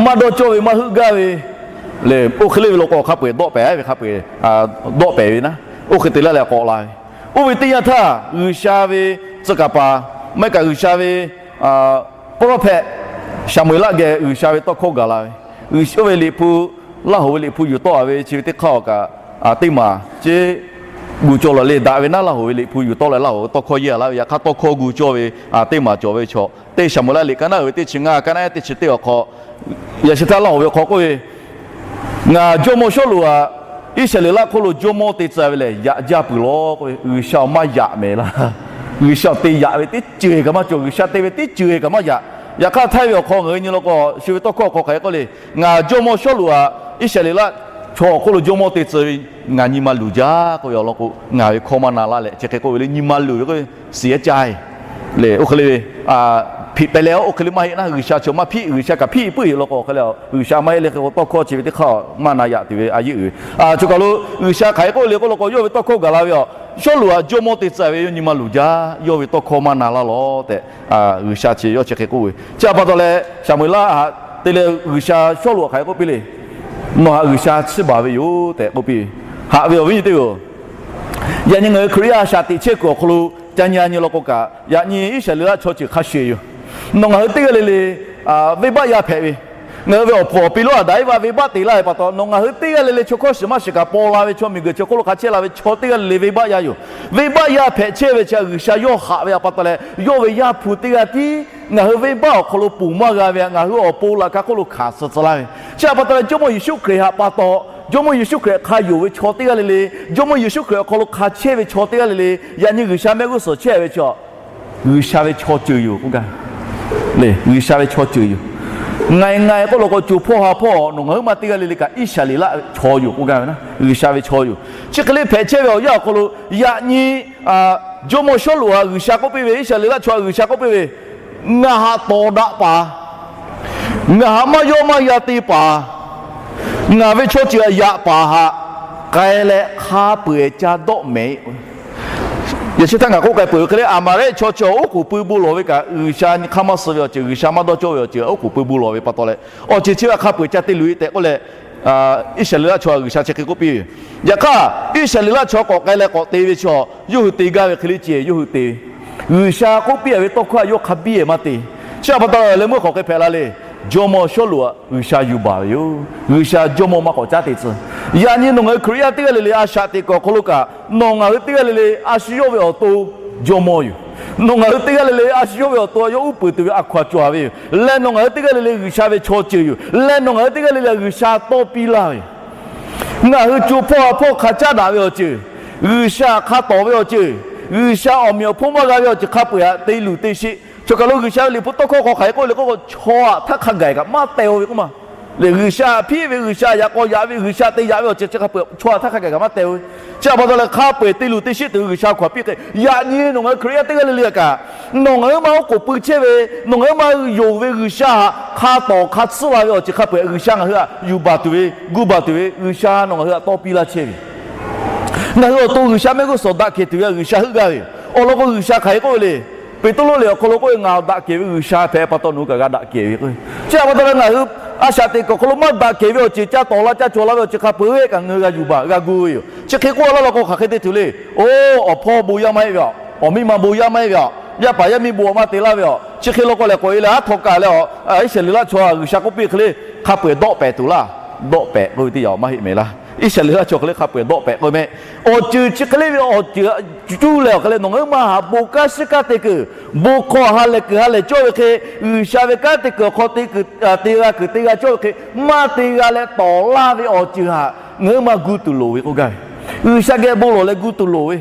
maˇ dawˇ cawˇ ve maˇ heuˆ gaˇ ve le, oˇ hk'e le ve law k'o hk'a peu-eˬ dawˆ pehˍ ve, hk'a peu-eˬ dawˆ pehˍ ve naˉ, oˇ hk'e te laˇ leh k'awꞈ la ve. Oˇ ve teˇ yanˇ htaˇ G'uiˬsha ve tcuh kaˍ paˍ, maˇ heˆ kaꞈ G'uiˬsha ve prophet Saˍmo-eˍlaˆ geh G'uiˬsha ve tawˇ hkawˇ gaˬ la ve. Oˇ ve Liꞈ hpu, Laˇ hoꞈ ve Liꞈ hpu yuˬ tawˆ a ve chi ve teˇ hk'aˇ awˬ kaꞈ, teˇ maˬ ceˇ gu cawˇ la le daꞈ ve naˉ, Laˇ hoꞈ ve Liꞈ hpu yuˬ tawˆ leh Laˇ hoꞈ ve tawˇ hkawˇ yeˇ a laˇ ve, yaꞈ hk'aˇ tawˇ hkawˇ gu cawˇ ve teˇ maˬ cawˬ ve chaw, Teˇ Saˍmo-eˍlaˆ liꞈ kaˇ naˉ uiˍ ve teˇ chi ngaˇ, kaˇ naˉ ehˉ teˇ chi teˇ awˬ hk'aw, yaꞈ shi htaˇ Laˇ hoꞈ ve hk'aw k'oˆ ve, Ngaˬ jawˇmawˇ Sawˉluꞈ htaꞈ Iˉsaˍreˍlaˆ hk'oˆ lo jawˇmawˇ te tcuh ve lehˬ, yaꞈ jaˇ peuˬ law k'oˆ ve, G'uiˬsha maˇ yaꞈ mehˍ laˇ. G'uiˬsha te yaꞈ ve teˇ ceuˬ kaꞈ maˇ cawˬ, G'uiˬsha te ve teˇ ceuˬ kaꞈ maˇ yaꞈ. Yaꞈ hk'aˇ htaiˇ ve awˬ hk'aw ngaˬ hui nyi law k'o, shu ve tawˇ hkawˇ awˬ hk'aw hk'aˬ hk'e k'oˆ le, Ngaˬ jawˇmawˇ Sawˉluꞈ htaꞈ Iˉsaˍreˍlaˆ chaw awˬ hk'oˆ lo jawˇmawˇ te tcuh ve, ngaˬ nyi ma luˬ jaˇ k'oˆ ve awˬ lawn k'o, ngaˬ ve hkawˇ maˇ na laˇ leh chi hk'e k'oˆ ve le, nyi ma luˬ ve k'oˆ ve, siˍ yaˇ caˇ e le, oˇ hk'e le ve, hpiꞈ pehˍ leh oˇ hk'e le maˇ heˆ naˉ, G'uiˬsha chaw maˇ hpiˆ, G'uiˬsha kaꞈ hpiˆ puiˉ law k'o hk'e le, G'uiˬsha maˇ heˆ le hk'e k'o tawˇ hkawˇ chi ve teˇ hk'aˇ maˇ na yaꞈ tuˬ ve a yeˇ uiˍ ve. Choˬ kaˬ lo G'uiˬsha hk'aˬ hk'e k'oˆ le k'oˆ law k'o, yawˇ ve tawˇ hkawˇ gaˬ la ve a, Sawˉluꞈ htaꞈ jawˇmawˇ te tcuh ve yawˇ nyi ma luˬ jaˇ, yawˇ ve tawˇ hkawˇ maˇ na laˇ law tehꞈ, G'uiˬsha chi yawˇ chi hk'e k'oˆ ve. Chi htaꞈ pa taw leh Saˍmo-eˍlaˆ htaꞈ te leh G'uiˬsha Sawˉluꞈ htaꞈ hk'aˬ hk'e k'oˆ piˇ le, Nawˬ htaꞈ G'uiˬsha chiˇ baˬ ve yoˬ tehꞈ k'oˆ piˇ ve. Haꞈ ve awˬ viˉ nyi teˇ hpaˍ-oˬ, yaꞈ nyi ngaˬ hui Hkriꞈ yaˇ shaˍ tiꞈ chehˇ kuiˬ awˬ hk'aw lo ca nyi a nyi law k'o kaꞈ, yaꞈ nyi Iˉsaˍreˍlaˆ chaw ceuˬ hk'a shuˍ yoˬ. Nawˬ ngaˬ hui teˇ g'aˇ le le venˇbaˆ yaˇ hpehꞈ ve, Ngaˬ hui ve awˬ pfuhˍ awˬ pi lonˉ Aˍdanˍ Eˇvaˆ venˇbaˆ te laˇ ve pa taw, nawˬ ngaˬ hui teˇ g'aˇ le le chaw hkawˇ shiˍ maˇ shiˍ kaꞈ paw la ve chaw miˬguiˬ chi hk'oˆ lo hk'a chehˇ la ve chaw teˇ g'aˇ le le venˇbaˆ yaˇ yoˬ. Venˇbaˆ yaˇ hpehꞈ chehˇ ve chi G'uiˬsha yawˇ haꞈ ve pa taw leh, yawˇ ve Yaˇ hpu teˇ g'aˇ tiˉ ngaˬ hui venˇbaˆ awˬ hk'aw lo ponˬ maˇ g'a ve htaꞈ ngaˬ hui awˬ pon laꞈ ka hk'oˆ lo hkanˍ suh tcuh laˇ ve. Chi htaꞈ pa taw leh Jawˇmawˇ Yeˍsuˆ Hkriꞈ htaꞈ pa taw, Jawˇmawˇ Yeˍsuˆ Hkriꞈ hk'a yonˍ ve chaw teˇ g'aˇ le le, Jawˇmawˇ Yeˍsuˆ Hkriꞈ awˬ hk'aw lo hk'a chehˇ ve chaw teˇ g'aˇ le le, yaꞈ nyi G'uiˬsha mehˆ g'uˇ suhˍ chehˇ ve chi G'uiˬsha ve chaw ceuˬ yoˬ k'oˆ gaˇ ve. G'uiˬsha ve chaw ceuˬ yoˬ. Ngaˬ e ngaˬ e k'oˆ law k'o, co hpawˇ ha hpawˇ nawˬ ngaˬ huiˉ ma teˇ g'aˇ le le kaꞈ Iˉsaˍreˍlaˆ chaw yoˬ k'oˆ gaˇ ve na, G'uiˬsha ve chaw yoˬ. Chi hk'e le hpehꞈ chehˇ ve awˬ yanˇ awˬ hk'aw lo, yaꞈ nyi Jawˇmawˇ Sawˉluꞈ htaꞈ G'uiˬsha k'oˆ piˇ ve, Iˉsaˍreˍlaˆ chaw htaꞈ G'uiˬsha k'oˆ piˇ ve, Ngaˬ htaꞈ tawˍ daꞈ paˍ, ngaˬ htaꞈ maˇ yawˇ maˇ yaˇ te paˍ, ngaˬ ve chaw ceuˬ htaꞈ yaꞈ paˍ htaꞈ k'ai leh hk'a peu-eˬ ca dawˆ mehˍ. Yaꞈ chi htaˇ ngaˬ k'oˆ k'ai peuˬ ve hk'e le, Aˍmaˍlehˆ chaw chi oˉ k'oˍ pui bon lawˬ ve kaꞈ, G'uiˬsha nyi hk'aˇ maˇ suh ve awˬ ceuˬ, G'uiˬsha maˇ dawˇ cawˇ ve awˬ ceuˬ oˉ k'oˍ pui bon lawˬ ve pa taw leh, awˬ ceuˬ chi ve hk'a peu-eˬ ca te luˬ-e tehꞈ k'oˆ leh, Iˉsaˍreˍlaˆ chaw htaꞈ G'uiˬsha chi hk'e k'oˆ piˇ ve yoˬ. Yaꞈ hk'aˇ, Iˉsaˍreˍlaˆ chaw k'awꞈ k'ai leh k'awꞈ te ve chi, yawˇ hui te gaˇ ve hk'e le ceh yawˇ hui te ve. G'uiˬsha k'oˆ piˇ-a ve tawˇ hkawˇ htaꞈ yawˇ hk'a biˇ-eˬ maˇ te. Chi htaꞈ pa taw leh, meuˇ hk'aˬ hk'e hpehꞈ la le. Jawˇmawˇ Sawˉluꞈ htaꞈ G'uiˬsha yuˬ baˬ ve yoˬ. G'uiˬsha jawˇmawˇ maˇ k'awꞈ caˉ te tcuh. Yaꞈ nyi nawˬ ngaˬ hui Hkriꞈ yaˇ teˇ g'aˇ le le a shaꞈ teꞈ kuiˬ awˬ hk'aw lo kaꞈ, nawˬ ngaˬ hui teˇ g'aˇ le le a shu yawˇ ve awˬ to jawˇmawˇ yoˬ. Nawˬ ngaˬ hui teˇ g'aˇ le le a shu yawˇ ve awˬ to yawˇ uˉ peunˍ tuˬ ve a hkaw-anˬ cawˬ-a ve yoˬ. Leh nawˬ ngaˬ hui teˇ g'aˇ le le G'uiˬsha ve chaw ceuˬ yoˬ. Leh nawˬ ngaˬ hui teˇ g'aˇ le le G'uiˬsha tawˇ piˇ laˇ ve yoˬ. Ngaˬ hui co hpawˇ ha hpawˇ hk'a caˉ daꞈ ve awˬ ceuˬ, G'uiˬsha htaꞈ hk'a tawˍ ve awˬ ceuˬ, G'uiˬsha awˬ meꞈ awˬ hponˇ maˇ g'a ve awˬ ceuˬ hk'a peu-eˬ htaꞈ te luˬ te sheˆ. Choˬ kaˬ lo G'uiˬsha ve liꞈ hpu tawˇ hkawˇ hk'aw hk'aˬ hk'e k'oˆ le k'oˆ k'o, chaw htaꞈ htaˇ hk'a gaˬ kaꞈ maˇ teh-o ve k'oˆ ma. Lehˬ, G'uiˬsha htaꞈ hpiˇ ve, G'uiˬsha htaꞈ yaꞈ k'aw yaꞈ ve, G'uiˬsha te yaꞈ ve awˬ ceuˬ chi hk'a peu-eˬ chaw htaꞈ htaˇ hk'a gaˬ kaꞈ maˇ teh-o ve. Chi htaꞈ pa taw leh hk'a peu-eˬ te luˬ te sheˆ tuˬ ve G'uiˬsha hkaw-anˬ piˇ hk'e, yaꞈ nyi nawˬ ngaˬ hui Hkriꞈ yaˇ teˇ g'aˇ le le kaꞈ, nawˬ ngaˬ huiˉ ma oˉ k'oˍ pui chehˇ ve, nawˬ ngaˬ huiˉ ma yonˍ ve G'uiˬsha htaꞈ hk'a tawˍ hk'a tsuhˇ la ve awˬ ceuˬ hk'a peu-eˬ G'uiˬsha ngaˬ hui htaꞈ yuˬ baˬ tuˬ ve, gu baˬ tuˬ ve, G'uiˬsha nawˬ ngaˬ hui htaꞈ tawˇ piˇ laˇ chehˇ ve ngaˬ hui awˬ to G'uiˬsha mehˆ g'uˇ suhˍ daꞈ kehˬ tuˬ ve G'uiˬsha heuˆ gaˇ ve yoˬ. Awˬ lawn k'o, G'uiˬsha hk'aˬ hk'e k'oˆ ve le. Peˍtruˆ lehˬ awˬ hk'aw lo k'oˆ ve, Ngaˬ daꞈ kehˬ ve G'uiˬsha hpehꞈ pa taw nawˬ hui kaꞈ g'a daꞈ kehˬ ve k'o, chi htaꞈ pa taw leh ngaˬ hui a shaꞈ teꞈ kuiˬ awˬ hk'aw lo maˇ daꞈ kehˬ ve awˬ ceuˬ ca tawˍ la ca cawˬ la ve awˬ ceuˬ hk'a peu-eˬ kaꞈ ngaˬ hui g'a yuˬ baˬ g'a gu ve yoˬ. Chi hk'e k'oˆ laˇ law k'o, hk'aˬ hk'e te tuˬ le. Oˇ, awˬ hpawˇ bon yaˇ maˇ heˆ ve aꞈ, awˬ miˇ ma bon yaˇ maˇ heˆ ve aꞈ, yaˇ paˍ yaˇ miˇ bon maˇ te laˇ ve aꞈ, chi hk'e law k'o lehˬ k'oꞈ-e leh aˉ htaw kaꞈ leh aꞈ, Iˉsaˍreˍlaˆ chaw htaꞈ G'uiˬsha k'oˆ piˇ hk'e le, hk'a peu-eˬ dawˆ pehˍ tuˬ laˇ. Dawˆ pehˍ k'oˆ ve teˇ yanˇ maˇ heˆ mehˍ laˇ. Iˉsaˍreˍlaˆ chaw hk'e le hk'a peu-eˬ dawˆ pehˍ k'oˆ ve mehˆ. Awˬ ceuˬ chi hk'e le ve awˬ ceuˬ cuˇ leh awˬ hk'e leh nawˬ ngaˬ huiˉ ma htaꞈ bon kanˉ shiˉ kanˉ te kuiˬ, bon hk'aw ha lehˬ kuiˬ ha lehˬ cawˇ ve hk'e, G'uiˬsha ve kanˉ te kuiˬ awˬ hk'aw te kuiˬ te g'a kuiˬ te g'a cawˇ ve hk'e, maˇ te g'a leh tawˍ laˇ ve awˬ ceuˬ htaꞈ ngaˬ huiˉ ma gu tuˬ loˍ ve k'oˆ gaˇ ve. G'uiˬsha geh bon lawˬ leh gu tuˬ loˍ ve,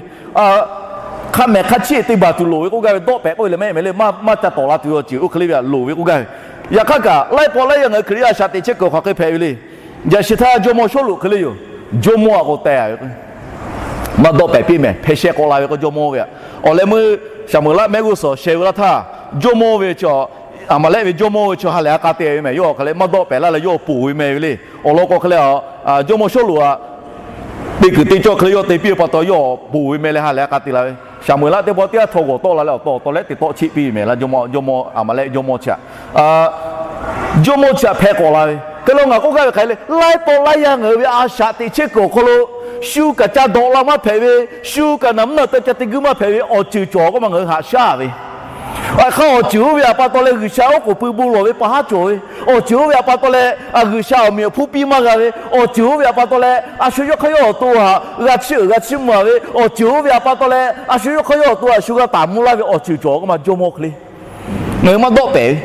hk'a mehˍ hk'a chiˇ te baˬ tuˬ loˍ ve k'oˆ gaˇ ve. Dawˆ pehˍ k'oˆ ve lehˬ maˇ heˆ mehˍ le, maˇ ca tawˍ la tuˬ ve awˬ ceuˬ oˇ hk'e le ve htaꞈ loˍ ve k'oˆ gaˇ ve. Yaꞈ hk'aˇ kaꞈ laiˉ pawˆ laiˉ yanˇ ngaˬ hui Hkriꞈ yaˇ a shaꞈ teꞈ chehˇ kuiˬ hk'aˬ hk'e hpehꞈ ve le. Yaꞈ shi htaˇ jawˇmawˇ Sawˉluꞈ hk'e le yoˬ. Jawˇmawˇ htaꞈ k'awꞈ teh-a ve k'o, maˇ dawˆ pehˍ piˇ mehˍ. Hpehˇ shehˆ k'awꞈ la ve k'o jawˇmawˇ ve htaꞈ. Awˬ leh meuˇ Saˍmoeˍlaˆ mehˆ g'uˇ suhˍ sheh ve laˇ htaˇ, jawˇmawˇ ve chi, Aˍmaˍlehˆ ve jawˇmawˇ ve chi ha lehˬ a k'a te ve mehˍ. Yawˇ hk'aˬ leh maˇ dawˆ pehˍ laˇ leh yawˇ ponˬ ve meh ve le. Awˬ lawn k'o hk'e leh, jawˇmawˇ Sawˉluꞈ htaꞈ te kuiˬ te cawˇ hk'e leh yawˇ te piˇ ve pa taw yawˇ ponˬ ve meh leh ha lehˬ a k'a te la ve. Saˍmoeˍlaˆ teˇ pawˆ teˇ g'aˇ htawˇ g'awˬ tawˆ la leh awˬ taw awˬ taw leh te tawˆ cheˆ piˇ ve mehˍ laˇ. Jawˇmawˇ, jawˇmawˇ, Aˍmaˍlehˆ jawˇmawˇ chi htaꞈ, jawˇmawˇ chi htaꞈ hpeh k'awꞈ la ve. Hk'e lo ngaˬ k'oˆ gaˇ ve hk'aˬ hk'e le, laiˉ pawˆ laiˉ yanˇ ngaˬ hui ve a shaꞈ teꞈ chehˇ kuiˬ awˬ hk'aw lo, shu kaꞈ ca dawꞈ la maˇ hpehꞈ ve, shu kaꞈ naˬ mvuhˇ naˬ te ca te guiˇ maˇ hpehꞈ ve awˬ ceuˬ cawˬ k'oˆ ma ngaˬ hui haꞈ shaˉ ve. Aˬ hk'aˇ awˬ ceuˬ oˇ ve htaꞈ pa taw leh G'uiˬsha oˉ k'oˍ pui bon lawˬ ve pa haˉ cawˬ ve, awˬ ceuˬ oˇ ve htaꞈ pa taw leh G'uiˬsha awˬ meꞈ awˬ hponˇ piˇ maˇ g'a ve, awˬ ceuˬ oˇ ve htaꞈ pa taw leh a shu yawˇ hk'aˇ yawˇ awˬ to htaꞈ g'a chiˇ uiˍ g'a chiˇ mvuh-a ve, awˬ ceuˬ oˇ ve htaꞈ pa taw leh a shu yawˇ hk'aˇ yawˇ awˬ to htaꞈ shu g'a taˍ mvuh laˇ ve awˬ ceuˬ cawˬ k'oˆ ma jawˇmawˇ hk'e le. Ngaˬ hui maˇ dawˆ pehˍ ve.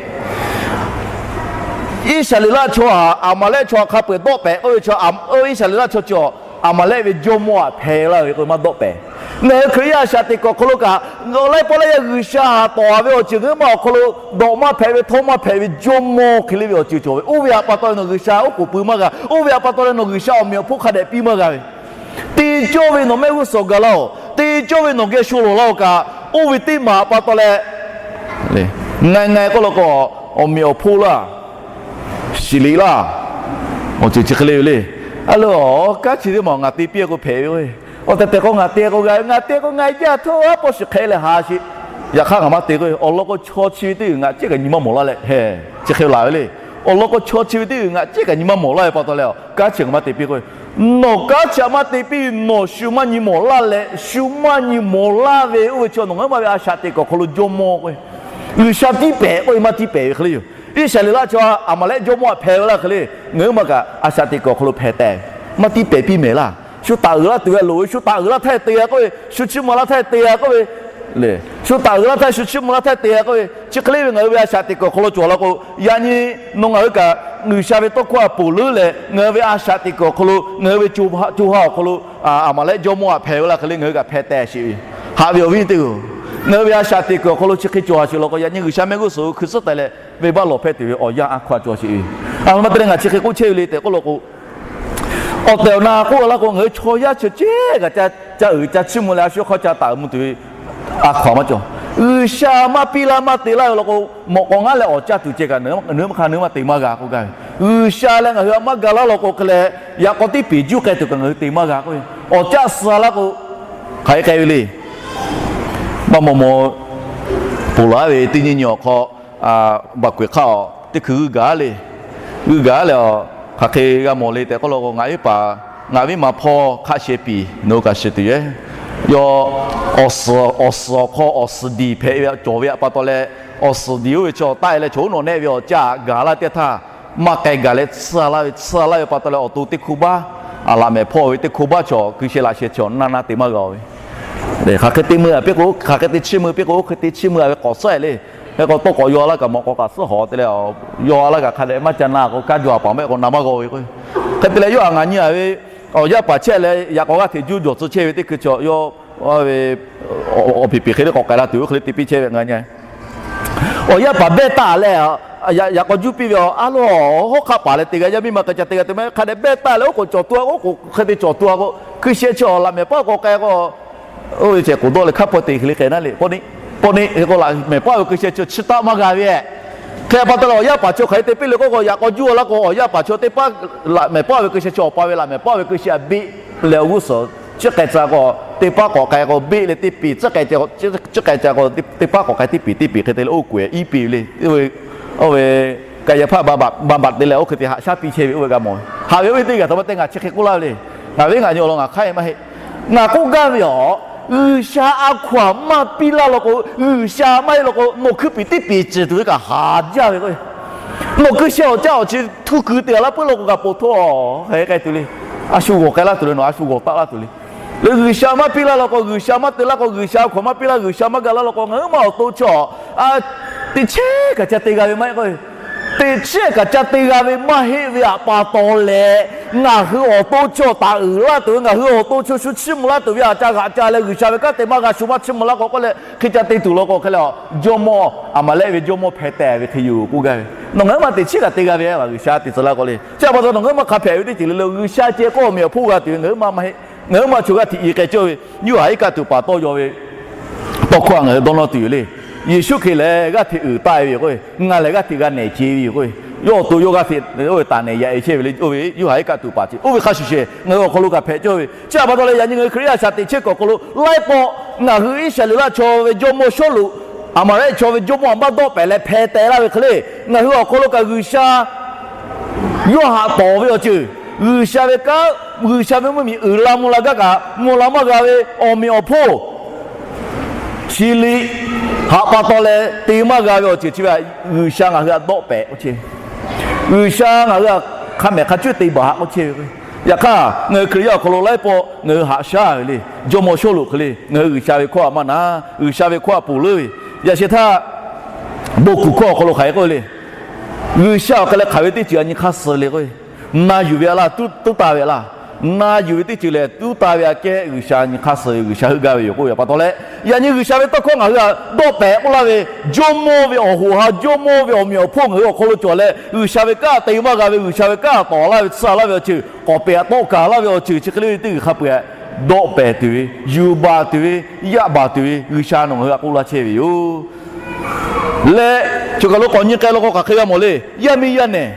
Iˉsaˍreˍlaˆ chaw htaꞈ Aˍmaˍlehˆ chaw htaꞈ hk'a peu-eˬ dawˆ pehˍ k'oˆ ve chi, Iˉsaˍreˍlaˆ chaw chi Aˍmaˍlehˆ ve jawˇmawˇ htaꞈ hpeh laˇ ve k'o maˇ dawˆ pehˍ. Ngaˬ hui Hkriꞈ yaˇ a shaꞈ teꞈ kuiˬ awˬ hk'aw lo kaꞈ, laiˉ pawˆ laiˉ yanˇ G'uiˬsha htaꞈ tawˍ-a ve awˬ ceuˬ ngaˬ hui ma awˬ hk'aw lo dawꞈ maˇ hpehꞈ ve, htawˇ maˇ hpehꞈ ve jawˇmawˇ hk'e le ve awˬ ceuˬ cawˬ ve. Oˇ ve htaꞈ pa taw leh nawˬ G'uiˬsha oˉ k'oˍ pui maˇ g'a. Oˇ ve htaꞈ pa taw leh nawˬ G'uiˬsha awˬ meꞈ awˬ hponˇ hk'a dehꞈ piˇ maˇ g'a ve. Te cawˇ ve nawˬ mehˆ g'uˇ suhˍ gaˬ laˇ-oˬ. Te cawˇ ve nawˬ geh sho lawˬ laˇ-oˬ kaꞈ, oˇ ve teˇ maˬ pa taw leh, ngaˬ ngaˬ k'oˆ law k'o, awˬ meꞈ awˬ hponˇ laˇ, shiˍ liꞈ laˇ, awˬ ceuˬ chi hk'e le ve le. A le, kanˉ chi teˇ maˬ ngaˬ te piˇ k'o hpehꞈ ve. Awˬ tehˬ tehˬ k'o ngaˬ te k'o g'a ve, ngaˬ te k'o ngaˬ yaˇ htawˇ a paw shiˍ hk'e leh haꞈ sheˍ. Yaꞈ hk'aˇ ngaˬ maˇ te k'o, awˬ lawn k'o chaw chi ve teˇ g'uiˬ ngaˬ ceˉ kaꞈ nyi maˇ mawˬ laˇ leh, chi hk'e laˬ ve le. Awˬ lawn k'o chaw chi ve teˇ g'uiˬ ngaˬ ceˉ kaꞈ nyi maˇ mawˬ laˇ ve pa taw leh, kanˉ chi ngaˬ maˇ te piˇ k'o, nawˬ kanˉ chi htaꞈ maˇ te piˇ, nawˬ shu maˇ nyi mawˬ laˇ leh, shu maˇ nyi mawˬ laˇ ve oˇ ve chi nawˬ ngaˬ huiˉ ma ve a shaꞈ teꞈ kuiˬ awˬ hk'aw lo jawˇmawˇ k'o, G'uiˬsha tiˉ pehˍ k'oˆ ve maˇ tiˉ pehˍ ve hk'e le yoˬ. Iˉsaˍreˍlaˆ chaw Aˍmaˍlehˆ jawˇmawˇ htaꞈ hpeh ve laˇ hk'e le, ngaˬ hui maˇ kaꞈ a shaꞈ teꞈ kuiˬ awˬ hk'aw lo hpeh tehꞈ, maˇ tiˇ pehˍ piˇ mehˍ laˇ. Shu taˍ uiˍ laˇ tuˬ ve loˍ ve, shu taˍ uiˍ laˇ htaˇ te g'a k'oˆ ve, shu chiˇ mvuh laˇ htaˇ te g'a k'oˆ ve, shu taˍ uiˍ laˇ htaˇ shu chiˇ mvuh laˇ htaˇ te g'a k'oˆ ve, chi hk'e le ve ngaˬ hui ve a shaꞈ teꞈ kuiˬ awˬ hk'aw lo cawˬ la k'o, yaꞈ nyi nawˬ ngaˬ hui kaꞈ G'uiˬsha ve tawˇ hkawˇ htaꞈ ponˬ leuˉ leh ngaˬ hui ve a shaꞈ teꞈ kuiˬ awˬ hk'aw lo ngaˬ hui ve co ha awˬ hk'aw lo Aˍmaˍlehˆ jawˇmawˇ htaꞈ hpeh ve laˇ hk'e le, ngaˬ hui kaꞈ hpeh tehꞈ sheˍ ve. Haꞈ ve awˬ viˉ teˇ hpaˍ-oˬ, ngaˬ hui ve a shaꞈ teꞈ kuiˬ awˬ hk'aw lo chi hk'e cawˬ a sheˍ law k'o, yaꞈ nyi G'uiˬsha mehˆ g'uˇ suhˍ hui hkui suhˉ teh leh venˇbaˆ lawˬ hpehˇ tuˬ ve awˬ yanˇ a hkaw a cawˬ sheˍ ve. A ma te leh ngaˬ chi hk'e k'oˆ chehˇ ve le tehꞈ k'oˆ law k'o, awˬ tehˬ awˬ na k'oˆ laˇ k'o, ngaˬ hui chaw yaˇ chi ceh kaꞈ ca uiˍ ca chiˇ mvuh leh a shu hk'aw ca taˍ uiˍ mvuh tuˬ ve a hkaw a maˇ cawˬ. G'uiˬsha maˇ piˇ laˇ maˇ te laˇ ve law k'o, mawꞈ k'aw ngaˉ leh awˬ caˇ tuˬ ceh kaꞈ ngaˬ hui maˇ hk'a ngaˬ hui maˇ te maˇ g'a k'oˆ gaˇ ve. G'uiˬsha leh ngaˬ hui a maˇ ga laˇ law k'o hk'e leh, yaꞈ k'aw teˇ peˍ juˇ k'ai tuˬ kaꞈ ngaˬ hui te maˇ g'a k'oˆ ve. Awˬ caˇ suh laˇ k'o, hk'aˬ hk'e k'ai ve le. Maˇ maw maw ponˬ laˬ ve teˇ nyi nyi awˬ hk'aw, baˬ k'oˍ hk'aˇ teˇ hkui g'uˇ gaˬ le. G'uˇ gaˬ leh, hk'aˬ hk'e g'a mawˬ le tehꞈ k'oˆ law k'o, ngaˬ viˉ paˍ, ngaˬ viˉ ma hpawˇ hk'aˆ sheh piˍ nawˬ hui kaꞈ shiˍ tuˬ yoˬ. Yawˇ awˬ suhˍ awˬ hk'aw awˬ suhˍ diˬ hpehꞈ ve cawˬ ve pa taw leh, awˬ suhˍ diˬ oˇ ve chaw taˆ e leh chaw uˉ nawꞈ nehˆ ve awˬ caˇ gaˬ laˇ teˇ htaˇ, maˇ k'ai gaˬ leh tsuhˇ laˇ ve, tsuhˇ laˇ ve pa taw leh awˬ to teˇ hk'oˆ baˆ, a laꞈ mehˍ hpawˇ ve teˇ hk'oˆ baˆ chaw hkui sheh laꞈ sheh chaw naˇ naˇ te maˇ g'a ve. Hk'aˬ hk'e te mui a piˇ k'o, hk'aˬ hk'e te chiˇ mui piˇ k'o, oˇ hk'e te chiˇ mui a ve k'awꞈ suhˉ e le. Hk'e k'o tawˇ k'awꞈ yaw laˇ kaꞈ mawꞈ k'aw kaꞈ suhˉ hawˍ te leh, yaw laˇ kaꞈ hk'a dehꞈ maˇ ca na k'o, kaˇ jaw a paˍ mehˆ k'o na maˇ g'aw ve k'o. Hk'e te leh yawˇ a ngaˬ nyi a ve awˬ yaˇ paˍ chehˇ leh yaꞈ k'aw g'aˇ hteꞈ juˇ jawˬ tcuh chehˇ ve teˇ hkui chaw yawˇ ve awˬ piˍ piˍ hk'e le k'awꞈ k'ai la tuˬ oˇ hk'e le te piˇ chehˇ ve ngaˬ nyi. Awˬ yaˇ paˍ behˇ taˍ leh, yaꞈ k'aw juˇ piˇ ve a, a lo hawˉ hk'aˆ paˍ leh te g'a yaˇ miˇ ma hk'a ca te g'a te maˇ hk'a dehꞈ behˇ taˍ leh oˉ k'oˍ cawˬ tuˬ a, oˉ k'oˍ hk'e te cawˬ tuˬ a k'o, hkui sheh chi awˬ laꞈ mehˍ paˆ k'awꞈ k'ai k'o, oˇ ve ceh k'oˍ dawˇ leh hk'a peu te hk'e le k'ai naˉ le. Pawˆ neˆ, pawˆ neˆ hk'e k'o laꞈ mehˍ paˆ ve hkui sheh chi chi taˆ maˇ g'a ve. Hk'e pa taw leh awˬ yaˇ paˍ chaw hk'aˬ hk'e te piˇ le k'oˆ k'o, yaꞈ k'aw juˇ a laˇ k'o, awˬ yaˇ paˍ chaw teˇ paˉ laꞈ mehˍ paˆ ve hkui sheh chi awˬ pa ve laꞈ mehˍ paˆ ve hkui sheh a beˆ leh awˬ g'uˇ suhˍ chi k'ai tcuh k'o, teˇ paˉ k'awꞈ k'ai k'o beˆ leh teˇ piˍ tcuhˉ k'ai tcuh k'o, teˇ paˉ k'awꞈ k'ai teˇ piˍ teˇ piˍ hk'e te leh oˇ k'oˍ iˉ piˇ ve le. Oˇ ve Kaˍyaˍhpaˆ ba baꞈ te leh oˇ hk'e te haꞈ shaˉ piˇ chehˇ ve oˇ ve g'a mawˬ. Haꞈ ve oˇ ve teˇ g'aˇ htaꞈ ma te ngaˬ chi hk'e k'oˆ laˇ ve le. Ngaˬ ve ngaˬ nyi awˬ lawn ngaˬ hk'aˇ e maˇ heˆ. Ngaˬ k'oˆ gaˇ ve yoˬ. G'uiˬsha a hkaw-anˬ maˇ piˇ laˇ law k'o, G'uiˬsha maˇ heˆ law k'o, nawˬ hkuiˉ piˍ teˇ piˍ ciˬ tuˬ ve kaꞈ haˍ jaˇ ve k'o, nawˬ hkui sheh awˬ caˇ awˬ chi htuˇ kuiˬ te a laˇ puiˉ law k'o kaꞈ po htawˇ hk'e k'ai tuˬ le. A shu g'awˬ k'ai laˇ tuˬ le, nawˬ a shu g'awˬ taˆ laˇ tuˬ le. Leh G'uiˬsha maˇ piˇ laˇ law k'o, G'uiˬsha maˇ te laˇ k'o, G'uiˬsha a hkaw-anˬ maˇ piˇ laˇ, G'uiˬsha maˇ ga laˇ law k'o, ngaˬ hui ma awˬ to chaw teˇ chehˇ kaꞈ ca te g'a ve maˇ heˆ k'o, teˇ chehˇ kaꞈ ca te g'a ve maˇ heˆ ve pa taw leh, ngaˬ hui awˬ to chaw taˍ uiˍ laˇ tuˬ ve, ngaˬ hui awˬ to chaw shu chiˇ mvuh laˇ tuˬ ve a ca g'aꞈ ca leh G'uiˬsha ve kanˉ te maˇ g'a, shu maˇ chiˇ mvuh laˇ k'o k'oˆ leh hk'e ca te tuˬ law k'o hk'e leh, jawˇmawˇ Aˍmaˍlehˆ ve jawˇmawˇ hpeh teh ve hk'e yoˬ k'oˆ gaˇ ve. Nawˬ ngaˬ hui ma teˇ chehˇ kaꞈ te g'a ve a, G'uiˬsha te tcuh laˇ k'o le. Chi pa taw nawˬ ngaˬ hui ma hk'a hpehꞈ ve teˇ ceuˬ le le, G'uiˬsha ceh k'oˆ awˬ meꞈ awˬ hponˇ g'a tuˬ ve ngaˬ hui ma maˇ heˆ. Ngaˬ hui ma chaw g'aˇ hteꞈ iˉ k'ai cawˇ ve, Yoˇhanˬ iˉ kaˆ tuˬ paˍ tawˇ yaw ve tawˇ hkawˇ a ngaˬ hui dawˇ nawˇ tuˬ yoˬ le. Yeˍsuˆ Hkriꞈ lehˬ g'aˇ hteꞈ uiˍ taˆ e ve yoˬ k'o, ngaˬ lehˬ g'aˇ hteꞈ g'a nehˬ ce ve yoˬ k'o, yawˇ awˬ to yawˇ g'aˇ hteꞈ oˇ ve taˍ nehˬ yaꞈ e chehˇ ve le. Oˇ ve Yoˇhanˬ iˉ kaˆ tuˬ paˍ ce, oˇ ve hk'a shuˍ shehˍ ngaˬ hui awˬ hk'aw lo kaꞈ hpehꞈ cawˇ ve. Chi pa taw leh yaꞈ nyi ngaˬ hui Hkriꞈ yaˇ a shaꞈ teꞈ chehˇ kuiˬ awˬ hk'aw lo laiˉ pawˆ ngaˬ hui Iˉsaˍreˍlaˆ chaw ve jawˇmawˇ Sawˉluꞈ, Aˍmaˍlehˆ chaw ve jawˇmawˇ htaꞈ maˇ dawˆ pehˍ leh hpeh teh laˇ ve hk'e le, ngaˬ hui awˬ hk'aw lo kaꞈ G'uiˬsha yawˇ haꞈ tawˍ ve awˬ ceuˬ, G'uiˬsha ve kanˉ, G'uiˬsha ve mvuhˇmiˬ uiˍ la mvuh la gaˇ kaꞈ mvuh la maˇ g'a ve awˬ meꞈ awˬ hponˇ chi liꞈ haꞈ pa taw leh te maˇ g'a ve awˬ ceuˬ chi ve, G'uiˬsha ngaˬ hui htaꞈ dawˆ pehˍ k'oˆ chehˇ ve, G'uiˬsha ngaˬ hui htaꞈ hk'a mehˍ hk'a cuˉ te baˬ haꞈ k'oˆ chehˇ ve. Yaꞈ hk'aˇ ngaˬ hui Hkriꞈ yaˇ awˬ hk'aw lo laiˉ pawˆ ngaˬ hui haꞈ shaˉ ve le. Jawˇmawˇ Sawˉluꞈ hk'e le, ngaˬ hui G'uiˬsha ve hkawˇ htaꞈ maˇ na, G'uiˬsha ve hkawˇ htaꞈ ponˬ leuˉ ve. Yaꞈ sheh htaˇ, bon kuˬ hkawˇ awˬ hk'aw lo hk'aˬ hk'e k'oˆ ve le. G'uiˬsha awˬ hk'e leh hk'aˬ ve teˇ ceuˬ a nyi hk'aˇ suh le k'o, na yuˬ ve a laˇ, tuˉ taˍ ve a laˇ, na yuˬ ve teˇ ceuˬ lehˬ tuˉ taˍ ve aꞈ kehˉ G'uiˬsha nyi hk'aˇ suh ve, G'uiˬsha heuˆ gaˇ ve yoˬ k'oˆ ve pa taw leh, yaꞈ nyi G'uiˬsha ve tawˇ hkawˇ ngaˬ hui htaꞈ dawˆ pehˍ k'oˆ laˇ ve, jawˇmawˇ ve awˬ hoꞈ ha, jawˇmawˇ ve awˬ meꞈ awˬ hponˇ ngaˬ hui awˬ hk'aw lo cawˬ leh, G'uiˬsha ve kanˉ te maˇ g'a ve, G'uiˬsha ve kanˉ tawˍ laˇ ve, tsuhˇ laˇ ve awˬ ceuˬ, k'awꞈ pehˍ tawˆ kaˬ laˇ ve awˬ ceuˬ chi hk'e le ve teˇ g'uiˬ hk'a peu-eˬ dawˆ pehˍ tuˬ ve, yuˬ baˬ tuˬ ve, yaˇ baˬ tuˬ ve G'uiˬsha nawˬ ngaˬ hui htaꞈ k'oˆ laˇ chehˇ ve yoˬ. Leh choˬ kaˬ lo k'awꞈ nyi k'ai law k'o hk'aˬ hk'e g'a mawˬ le. Yaˇ miˇ yaˇ nehˬ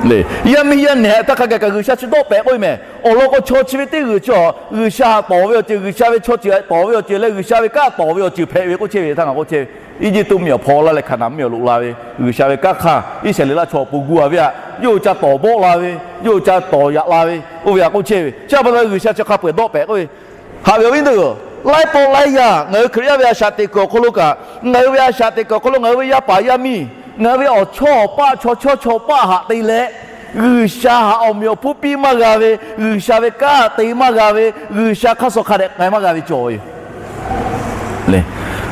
le, yaˇ miˇ yaˇ nehˬ htaꞈ hk'a gaˬ kaꞈ G'uiˬsha chi dawˆ pehˍ k'oˆ ve mehˍ. Awˬ lawn k'o chaw chi ve teˇ g'uiˬ chi G'uiˬsha htaꞈ tawˍ ve awˬ ceuˬ, G'uiˬsha ve chaw ceuˬ htaꞈ tawˍ ve awˬ ceuˬ leh G'uiˬsha ve kanˉ tawˍ ve awˬ ceuˬ hpehꞈ ve k'oˆ chehˇ ve htaˇ ngaˬ k'oˆ chehˇ ve. Eˇjiˇtuꞈ mvuhˇmiˬ awˬ hpaw laˇ leh Hkaˍnanˍ mvuhˇmiˬ awˬ loꞈ la ve, G'uiˬsha ve kanˉ hk'aˇ Iˉsaˍreˍlaˆ chaw awˬ pon gu a ve htaꞈ yawˇ hui ca tawˍ bawˆ la ve, yawˇ hui ca tawˍ yaꞈ la ve, oˇ ve htaꞈ k'oˆ chehˇ ve. Chi pa taw G'uiˬsha chi hk'a peu-eˬ dawˆ pehˍ k'oˆ ve, haꞈ ve awˬ viˉ teˇ g'aˇ, laiˉ pawˆ laiˉ yaˇ ngaˬ hui Hkriꞈ yaˇ ve a shaꞈ teꞈ kuiˬ awˬ hk'aw lo kaꞈ, ngaˬ hui ve a shaꞈ teꞈ kuiˬ awˬ hk'aw lo ngaˬ hui ve yaˇ paˍ yaˇ miˇ Ngaˬ hui ve awˬ chawˇ awˬ paˆ, chaw chawˇ chaw paˆ haꞈ te leh, G'uiˬsha haꞈ awˬ meꞈ awˬ hponˇ piˇ maˇ g'a ve, G'uiˬsha ve kanˉ te maˇ g'a ve, G'uiˬsha hk'aˇ suh hk'a dehꞈ k'ai maˇ g'a ve cawˬ ve yoˬ.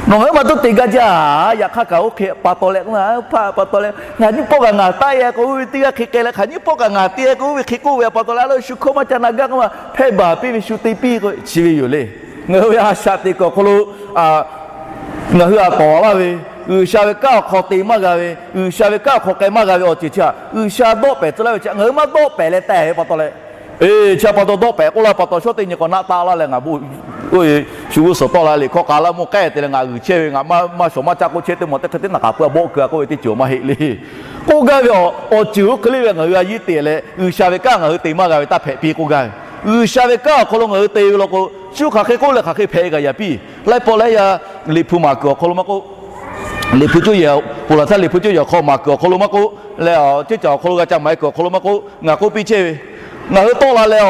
Nawˬ ngaˬ hui ma tuˉ te gaˇ jaˇ. Yaꞈ hk'aˇ kaꞈ oˇ hk'e pa taw leh k'oˆ, hpaˆ pa taw leh hk'aˬ nyiˇ pawˆ kaꞈ ngaˬ taˆ e k'o, oˇ ve teˇ g'aˇ hk'e k'ai leh, hk'aˬ nyiˇ pawˆ kaꞈ ngaˬ te e k'o, oˇ ve hk'e k'oˆ ve pa taw leh, a lo shu hkawˇ maˇ ca na gaˇ k'oˆ ma, hpehˇ baˬ piˇ ve shu te piˇ k'o chi ve yoˬ le. Ngaˬ hui ve a shaꞈ teꞈ kuiˬ awˬ hk'aw lo ngaˬ hui a tawˍ laˇ ve, G'uiˬsha ve kanˉ awˬ hk'aw te maˇ g'a ve, G'uiˬsha ve kanˉ awˬ hk'aw k'ai maˇ g'a ve awˬ ceuˬ chi htaꞈ G'uiˬsha dawˆ pehˍ tcuh laˇ ve chi htaꞈ ngaˬ hui maˇ dawˆ pehˍ leh teh ve pa taw leh, e, chi pa taw dawˆ pehˍ k'oˆ laˇ pa taw, shawˉ teˇ nyi k'awꞈ naˆ taˆ laˇ leh ngaˬ bon, shu g'uˇ suhˍ tawˆ la liꞈ hkawˇ k'a laˇ mawˇ k'ehˉ te leh ngaˬ g'uiˬ chehˇ ve, ngaˬ maˇ shawˍ maˇ caˆ k'oˆ chehˇ teˇ maw teˇ hk'e teˇ naˬ k'aꞈ pui a bawˆ keu a k'oˆ ve teˇ ceuˬ maˇ heˆ le. K'oˆ gaˇ ve awˬ ceuˬ oˇ hk'e le ve ngaˬ hui a yiˇ te leh G'uiˬsha ve kanˉ ngaˬ hui te maˇ g'a ve taˇ hpehꞈ piˇ k'oˆ gaˇ ve. G'uiˬsha ve kanˉ awˬ hk'aw lo ngaˬ hui te ve law k'o, shu hk'aˬ hk'e k'oˆ leh hk'aˬ hk'e hpehꞈ kaꞈ yaꞈ piˇ. Laiˉ pawˆ laiˉ yaˇ Liꞈ hpu maˍ kuiˬ awˬ hk'aw lo maˇ k'oˆ, Liꞈ hpu cawˇ yehˬ, ponˬ laˬ htaˇ Liꞈ hpu cawˇ yehˬ awˬ hk'aw maˍ kuiˬ awˬ hk'aw lo maˇ k'oˆ leh, a, ceˇ caˬ awˬ hk'aw lo g'a ca maˍ e kuiˬ awˬ hk'aw lo maˇ k'oˆ, ngaˬ k'oˆ piˇ chehˇ ve, ngaˬ hui tawˆ la leh a,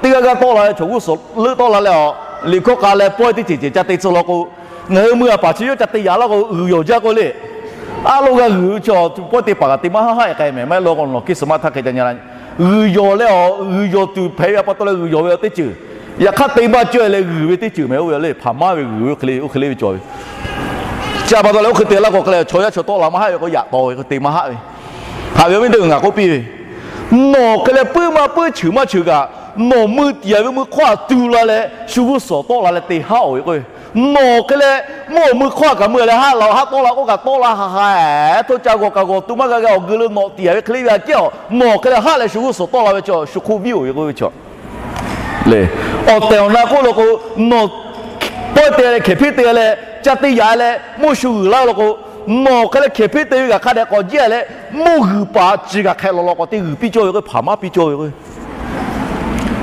teˇ g'aˇ g'aˇ tawˆ la leh chaw g'uˇ suhˍ leuˆ tawˆ la leh a, liꞈ hkawˇ k'a leh pawehˇ teˇ ceuˬ ceuˬ ca te tcuh law k'o, ngaˬ hui mui a paˍ chi yawˇ ca te yaꞈ laˇ k'o g'uiˬ yawˬ jaˇ k'oˆ le. A lo g'a g'uiˬ ve chaw pawehˇ te paˍ kaꞈ te maˇ haˆ haˆ e k'ai mehˍ. Maˇ heˆ law k'o nawˬ kiˇ suhˍ maˇ htaˇ hk'e ca nyi la. G'uiˬ yawˬ leh a, g'uiˬ yawˬ tuˬ hpehꞈ ve a pa taw leh g'uiˬ yawˬ ve a teˇ ceuˬ, yaꞈ hk'aˇ te maˇ cawˇ leh g'uiˬ ve teˇ ceuˬ mehˍ. Oˇ ve le hpaˍ maˇ ve g'uiˬ ve oˇ hk'e le ve cawˬ ve. Chi a pa taw leh oˇ hk'e te laˇ k'o hk'e leh chaw yaˇ chaw tawˆ la maˇ haˆ ve k'o yaꞈ taw ve k'o te maˇ haˆ ve. Haꞈ ve awˬ viˉ teˇ g'uiˬ ngaˬ k'oˆ piˇ ve, nawˬ hk'e leh puiˉ maˇ puiˉ cheuˬ maˇ cheuˬ kaꞈ, nawˬ mui tiꞈ yaꞈ ve mui hk'awˇ htaꞈ tu la leh shu g'uˇ suhˍ tawˆ la leh te haˆ-oˬ ve k'o, nawˬ hk'e leh mvuhˇ awˬ mui hk'awˇ kaꞈ mui leh haˆ la, haˆ tawˆ la k'oˆ kaꞈ tawˆ la ha ha, hto ca g'awˬ kaꞈ g'awˬ tu maˇ g'a g'a awˬ geu lo nawꞈ tiꞈ yaꞈ ve hk'e le ve aꞈ kehˉ a, nawˬ hk'e leh haˆ leh shu g'uˇ suhˍ tawˆ la ve chaw shu hk'oˆ viˉ-oˬ ve k'oˆ ve chaw le. Awˬ tehˬ awˬ na k'oˆ law k'o, nawˬ pawehˇ te leh hkehˍ hpeˇ te leh ca te yaꞈ leh mvuhˇ shu g'uiˬ laˇ law k'o, nawˬ hk'e leh hkehˍ hpeˇ te ve g'aꞈ hk'a dehꞈ k'awꞈ jehˇ leh mvuhˇ g'uiˬ paˍ chi g'aꞈ hk'e law law k'awꞈ te g'uiˬ piˇ cawˇ ve k'o, hpaˍ maˇ piˇ cawˇ ve k'o,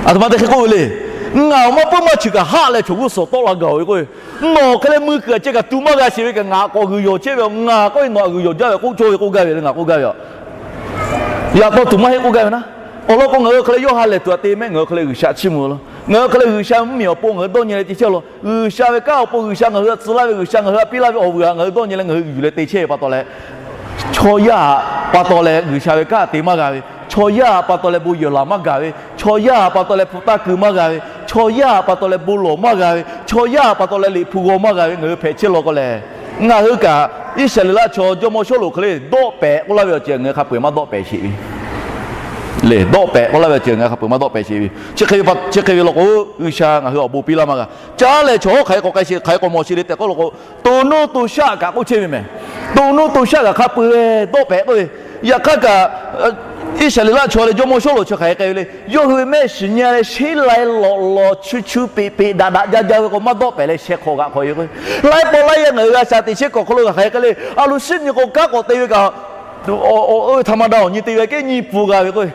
aˬ htoꞈ ma te hk'e k'oˆ ve le. Ngaˬ awˬ maˇ puiˉ maˇ cheuˬ kaꞈ haˆ leh chaw g'uˇ suhˍ tawˆ la gaˬ-oˬ ve k'o, nawˬ hk'e leh mui kuiˬ aꞈ ceh kaꞈ tu maˇ g'a sheˍ ve kaꞈ ngaˬ k'awꞈ g'uiˬ yawˬ chehˇ ve, ngaˬ k'oˆ ve nawˬ aꞈ g'uiˬ yawˬ jaˇ ve k'oˆ cawˇ ve k'oˆ gaˇ ve le. Ngaˬ k'oˆ gaˇ ve a, yaꞈ taw tuˬ maˇ heˆ k'oˆ gaˇ ve naˉ. Awˬ lawn k'o ngaˬ hui hk'e leh yawˇ ha lehˬ tuˬ aꞈ te mehˆ, ngaˬ hui hk'e leh G'uiˬsha chiˇ mvuh law. Ngaˬ hui hk'e leh G'uiˬsha mvuhˇmiˬ awˬ pon ngaˬ hui dawˇ nyi leh te chehˇ law. G'uiˬsha ve kanˉ awˬ pon, G'uiˬsha ngaˬ hui htaꞈ tcuh laˇ ve, G'uiˬsha ngaˬ hui htaꞈ piˇ laˇ ve awˬ vuiˬ htaꞈ ngaˬ hui dawˇ nyi leh ngaˬ hui yuˬ leh te chehˇ ve pa taw leh, chaw yaˇ pa taw leh G'uiˬsha ve kanˉ te maˇ g'a ve, chaw yaˇ pa taw leh bon yehˬ laˬ maˇ gaˬ ve, chaw yaˇ pa taw leh hpu taˇ keu maˇ g'a ve, chaw yaˇ pa taw leh bon lawˬ maˇ g'a ve, chaw yaˇ pa taw leh liꞈ hpu g'aw maˇ g'a ve ngaˬ hui hpehꞈ chehˇ law k'o lehˬ, ngaˬ hui kaꞈ Iˉsaˍreˍlaˆ chaw jawˇmawˇ Sawˉluꞈ hk'e le dawˆ pehˍ k'oˆ laˇ ve awˬ ceuˬ ngaˬ hui hk'a peu-eˬ maˇ dawˆ pehˍ sheˍ ve le. Dawˆ pehˍ k'oˆ laˇ ve awˬ ceuˬ ngaˬ hui hk'a peu-eˬ maˇ dawˆ pehˍ sheˍ ve. Chi hk'e ve pa, chi hk'e ve law k'o, G'uiˬsha ngaˬ hui awˬ bon piˇ laˇ maˇ g'a. Caˉ lehˬ chaw hawˉ hk'aˬ hk'e k'awꞈ k'ai sheˍ, hk'aˬ hk'e k'awꞈ mawˬ sheˍ le tehꞈ k'oˆ law k'o, to nuˇ to shaˆ kaꞈ k'oˆ chehˇ ve mehˍ. To nuˇ to shaˆ kaꞈ hk'a peu-eˬ dawˆ pehˍ k'oˆ ve. Yaꞈ hk'aˇ kaꞈ Iˉsaˍreˍlaˆ chaw leh jawˇmawˇ Sawˉluꞈ chi hk'aˬ hk'e k'ai ve le. Yawˇ hui mehˆ shiˍ nyi leh sheˉ lai lawꞈ lawꞈ chu chu peꞈ peꞈ daꞈ daꞈ jaˇ jaˇ ve k'o maˇ dawˆ pehˍ leh sheh hk'awꞈ g'aꞈ hk'awꞈ ve k'o, laiˉ pawˆ laiˉ yaˇ ngaˬ hui g'a shaꞈ teꞈ chehˇ kuiˬ awˬ hk'aw lo g'aꞈ hk'aˬ hk'e k'ai le. A lo shiˉ nyi k'o kanˉ k'awꞈ te ve kaꞈ, htaꞈ ma da awˬ nyi te ve kehˉ nyi pfuh g'a ve k'o,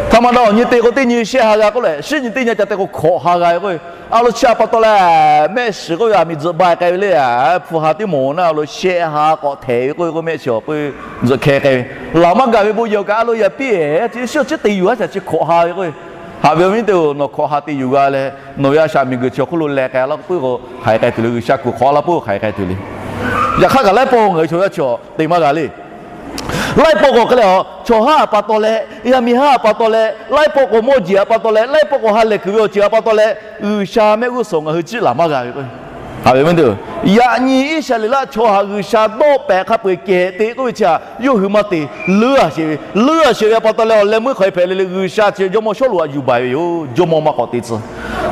htaꞈ ma da awˬ nyi te k'o teˇ nyi shehˆ ha g'a k'oˆ lehˬ, shiˉ nyi teˇ nyi ca te k'o hkawꞈ ha g'a ve k'o, a lo chi a pa taw leh mehˆ shiˍ k'oˆ ve aˬ miˍ tzuhꞈ ba k'ai ve le. Hpu ha teˇ moˍ naˉ a lo shehˆ ha k'awꞈ htehˍ ve k'oˆ ve k'o, mehˆ shiˍ awˬ peu tzuhꞈ hkeh k'ai ve, laˬ maˇ gaˬ ve bon yehˬ kaꞈ a lo yaꞈ piˇ-eˬ chi shiˉ chi te yuˬ a shaꞈ chi hkawꞈ ha ve k'o, haꞈ ve awˬ viˉ teˇ-oˬ, nawˬ hkawꞈ ha te yuˬ g'a leh nawˬ ve a shaꞈ miˬguiˬ chi awˬ hk'oˆ lo leh k'ai laˇ k'o puiˉ k'o hk'aˬ hk'e k'ai tuˬ le. G'uiˬsha kuˬ hk'awꞈ laˇ puiˉ k'o hk'aˬ hk'e k'ai tuˬ le. Yaꞈ hk'aˇ kaꞈ laiˉ pawˆ ngaˬ hui chaw yaˇ chaw te maˇ g'a le. Laiˉ pawˆ k'awꞈ hk'e leh a, chaw haˉ pa taw leh, yaˇ miˇ haˉ pa taw leh, laiˉ pawˆ k'awꞈ mawˇ jeˬ a pa taw leh, laiˉ pawˆ k'awꞈ ha lehˬ kuiˬ ve awˬ ceuˬ a pa taw leh, G'uiˬsha mehˆ g'uˇ suhˍ ngaˬ hui ciˉ laˬ maˇ g'a ve k'o, haꞈ ve awˬ viˉ teˇ-oˬ, yaꞈ nyi Iˉsaˍreˍlaˆ chaw haꞈ G'uiˬsha dawˆ pehˍ hk'a peu-eˬ kehˬ te k'oˆ ve chi htaꞈ yawˇ hui maˇ te. Leuˉ-a sheˍ ve, leuˉ-a sheˍ ve a pa taw leh awˬ leh meuˇ hk'aw hpehꞈ le le G'uiˬsha chi jawˇmawˇ Sawˉluꞈ htaꞈ yuˬ baˬ ve yoˬ. Jawˇmawˇ maˇ k'awꞈ te tcuh.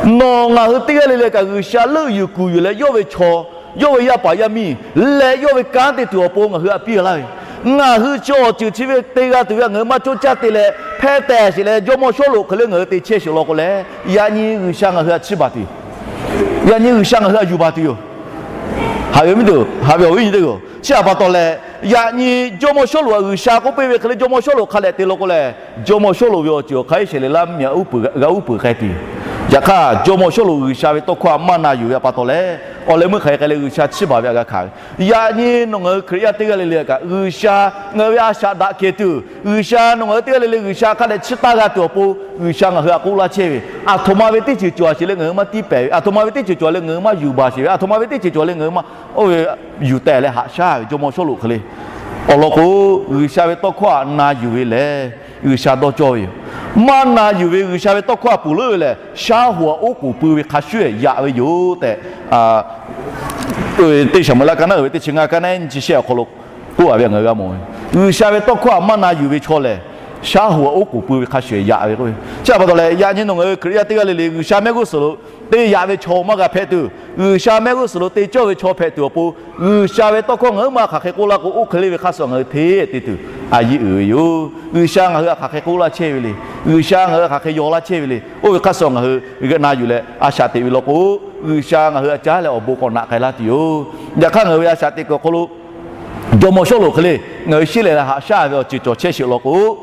Nawˬ ngaˬ hui teˇ g'aˇ le le kaꞈ G'uiˬsha leuˆ yuˬ kuˬ yuˬ leh yawˇ ve chaw, yawˇ ve yaˇ paˍ yaˇ miˇ leh yawˇ ve kanˉ te tuˬ awˬ pon ngaˬ hui htaꞈ piˇ laˇ ve. Ngaˬ hui chi awˬ ceuˬ chi ve te g'a tuˬ ve ngaˬ hui maˇ coˇ caˇ te leh hpehˇ tehˬ sheˍ leh jawˇmawˇ Sawˉluꞈ hk'e le ngaˬ hui te chehˇ sheˍ law k'o lehˬ, yaꞈ nyi G'uiˬsha ngaˬ hui htaꞈ chiˇ baˬ tuˬ yoˬ. Yaꞈ nyi G'uiˬsha ngaˬ hui htaꞈ yuˬ baˬ tuˬ yoˬ. Haꞈ ve awˬ viˉ teˇ-oˬ, chi a pa taw leh, yaꞈ nyi jawˇmawˇ Sawˉluꞈ htaꞈ G'uiˬsha k'oˆ piˇ ve hk'e le jawˇmawˇ Sawˉluꞈ hk'a dehꞈ te law k'o lehˬ, jawˇmawˇ Sawˉluꞈ ve awˬ ceuˬ awˬ hk'aˇ Iˉsaˍreˍlaˆ mvuhˇmiˬ g'a uˉ peunˍ k'ai tuˬ yoˬ. Yaꞈ hk'aˇ jawˇmawˇ Sawˉluꞈ G'uiˬsha ve tawˇ hkawˇ htaꞈ maˇ na yuˬ ve a pa taw leh, awˬ leh meuˇ hk'aˬ hk'e k'ai leh G'uiˬsha chiˇ baˬ ve htaꞈ g'a hkanˍ ve. Yaꞈ nyi nawˬ ngaˬ hui Hkriꞈ yaˇ teˇ g'aˇ le le kaꞈ G'uiˬsha ngaˬ hui ve a shaꞈ daꞈ kehˬ tuˬ, G'uiˬsha nawˬ ngaˬ hui teˇ g'aˇ le le G'uiˬsha hk'a dehꞈ chiˇ taˇ g'a tuˬ awˬ pon G'uiˬsha ngaˬ hui htaꞈ k'oˆ laˇ chehˇ ve, aˬ htoꞈ ma ve teˇ ceuˬ cawˬ sheˍ leh ngaˬ hui maˇ tiˇ pehˍ ve, aˬ htoꞈ ma ve teˇ ceuˬ cawˬ leh ngaˬ hui maˇ yuˬ baˬ sheˍ ve, aˬ htoꞈ ma ve teˇ ceuˬ cawˬ leh ngaˬ hui maˇ, oˇ ve yuˬ tehˬ leh haꞈ shaˉ ve jawˇmawˇ Sawˉluꞈ hk'e le. Awˬ lawn k'o, G'uiˬsha ve tawˇ hkawˇ htaꞈ na yuˬ ve lehˬ, G'uiˬsha dawˇ cawˇ ve yoˬ. Maˇ na yuˬ ve G'uiˬsha ve tawˇ hkawˇ htaꞈ ponˬ leuˉ ve lehˬ, shaˉ hoꞈ htaꞈ oˉ k'oˍ pui ve hk'a shuˍ yaꞈ ve yoˬ tehꞈ, Teˇ Saˍmo-eˍlaˆ ka naˉ uiˍ ve teˇ chi ngaˇ, ka naˉ nyiˇ chi shehˆ awˬ hk'aw lo k'oˆ a ve ngaˬ hui g'a mawˬ ve. G'uiˬsha ve tawˇ hkawˇ htaꞈ maˇ na yuˬ ve chaw lehˬ, shaˉ hoꞈ htaꞈ oˉ k'oˍ pui ve hk'a shuˍ yaꞈ ve k'oˆ ve. Chi htaꞈ pa taw leh, yaꞈ nyi nawˬ ngaˬ hui Hkriꞈ yaˇ teˇ g'aˇ le le G'uiˬsha mehˆ g'uˇ suhˍ lo te yaꞈ ve chaw maˇ g'a hpehꞈ tuˬ, G'uiˬsha mehˆ g'uˇ suhˍ lo te cawˇ ve chaw hpehꞈ tuˬ awˬ pon, G'uiˬsha ve tawˇ hkawˇ ngaˬ huiˉ ma hk'aˬ hk'e k'oˆ laˇ k'o, oˇ hk'e le ve hk'a shuˍ ngaˬ hui hteˇ te tuˬ a yiˇ uiˍ ve yoˬ. G'uiˬsha ngaˬ hui htaꞈ hk'aˬ hk'e k'oˆ laˇ chehˇ ve le, G'uiˬsha ngaˬ hui htaꞈ hk'aˬ hk'e yaw laˇ chehˇ ve le, oˇ ve hk'a shuˍ ngaˬ hui g'aꞈ na yuˬ leh a shaꞈ teꞈ ve law k'o, G'uiˬsha ngaˬ hui a caˉ leh awˬ bon k'awꞈ naꞈ k'ai laˇ tuˬ yoˬ. Yaꞈ hk'aˇ, ngaˬ hui ve a shaꞈ teꞈ kuiˬ awˬ hk'aw lo jawˇmawˇ Sawˉluꞈ hk'e le ngaˬ hui shiˉ leh leh haꞈ shaˉ ve awˬ ceuˬ cawˬ chehˇ sheˍ law k'o,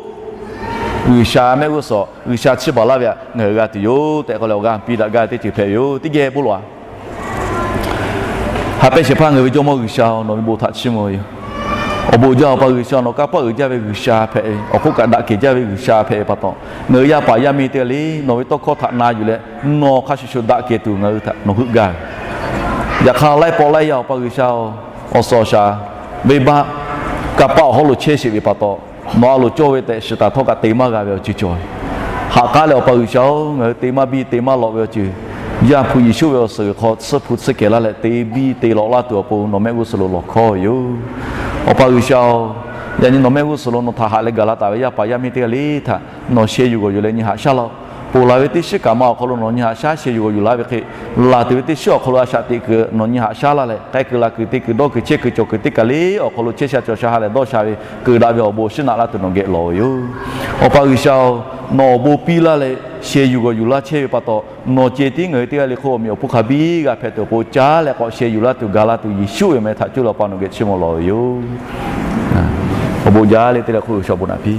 G'uiˬsha mehˆ g'uˇ suhˍ G'uiˬsha chiˇ baˬ laˇ ve htaꞈ ngaˬ hui g'a tuˬ yoˬ tehꞈ k'oˆ leh, awˬ g'aˇ piˇ daꞈ gaˇ ve teˇ ceuˬ hpehꞈ ve yoˬ. Teˇ geh bon lawˬ-a. Ha pehˇ shehˍ hpaˇ ngaˬ hui ve Jawˇmawˇ G'uiˬsha-oˬ, nawˬ ve bon htaꞈ chiˇ mvuh ve yoˬ. Awˬ bon jaˇ Awˬ pa G'uiˬsha, nawˬ kanˇ paˆ uiˍ jaˇ ve G'uiˬsha hpehꞈ ve, awˬ hk'oˆ kaꞈ daꞈ kehˬ jaˇ ve G'uiˬsha hpehꞈ ve pa taw, ngaˬ hui yaˇ paˍ yaˇ miˇ teˇ g'aˇ le nawˬ ve tawˇ hkawˇ htaꞈ na yuˬ leh, nawˬ hk'a shuˍ shuˍ daꞈ kehˬ tuˬ ngaˬ hui htaꞈ nawˬ heuˆ gaˇ ve. Yaꞈ hk'aˇ, laiˉ pawˆ laiˉ yaˇ Awˬ pa G'uiˬsha-oˬ, awˬ suhˍ awˬ shaˍ venˇbaˆ kanˇ paˆ awˬ hawˉ lo chehˇ sheˍ ve pa taw, nawˬ a loˍ cawˇ ve tehꞈ shiˍ taˍ htawˇ kaꞈ te maˇ g'a ve awˬ ceuˬ cawˬ ve. Haꞈ k'aˉ leh, Awˬ pa G'uiˬsha-oˬ, ngaˬ hui te maˇ biˇ te maˇ lawꞈ ve awˬ ceuˬ, Yaˇ hpu Yeˍsuˆ ve awˬ suhˍ g'uiˬ hk'aw tsuhˇ hpu tsuhˇ kehˬ laˇ leh te biˇ te lawꞈ laˇ tuˬ awˬ pon nawˬ mehˆ g'uˇ suhˍ lo lawˬ hkawˇ ve yoˬ. Awˬ pa G'uiˬsha-oˬ, yaꞈ nyi nawˬ mehˆ g'uˇ suhˍ lo nawˬ htaꞈ haꞈ leh gaˬ la taˍ ve yaˇ paˍ yaˇ miˇ teˇ g'aˇ le htaꞈ nawˬ sheh yuˬ g'awˬ yuˬ leh nyi haꞈ shaˉ laˇ-oˆ. Ponˬ laˬ ve teˇ shiˉ kaꞈ ma awˬ hk'aw lo nawˬ nyi haꞈ shaˉ sheh yuˬ g'awˬ yuˬ laˇ ve hk'e, laˬ tuˬ ve teˇ shiˉ awˬ hk'aw lo a shaꞈ teꞈ kuiˬ nawˬ nyi haꞈ shaˉ laˇ leh, k'ai kuiˬ la kuiˬ te kuiˬ dawˇ kuiˬ chehˇ kuiˬ cawˬ kuiˬ teˇ kaˬ le awˬ hk'aw lo chehˇ sha cawˬ sha ha lehˬ dawˇ sha ve, keuˍ daꞈ ve awˬ bon awˬ shinˉ naꞈ laˇ tuˬ nawˬ geh lawˬ ve yoˬ. Awˬ pa G'uiˬsha-oˬ, nawˬ awˬ bon piˇ laˇ leh sheh yuˬ g'awˬ yuˬ laˇ chehˇ ve pa taw, nawˬ ceh tiˉ ngaˬ hui teˇ g'aˇ le hk'oˆ awˬ meꞈ awˬ hponˇ hk'a biˇ g'a hpehꞈ tuˬ awˬ pon caˉ leh k'awꞈ sheh yuˬ laˇ tuˬ gaˬ la tuˬ Yeˍsuˆ ve meh htaꞈ cuˇ leh Awˬ pa nawˬ geh chiˇ mvuh lawˬ ve yoˬ. Awˬ bon jaˇ le teˇ leh hk'oˆ G'uiˬsha awˬ bon naꞈ piˇ.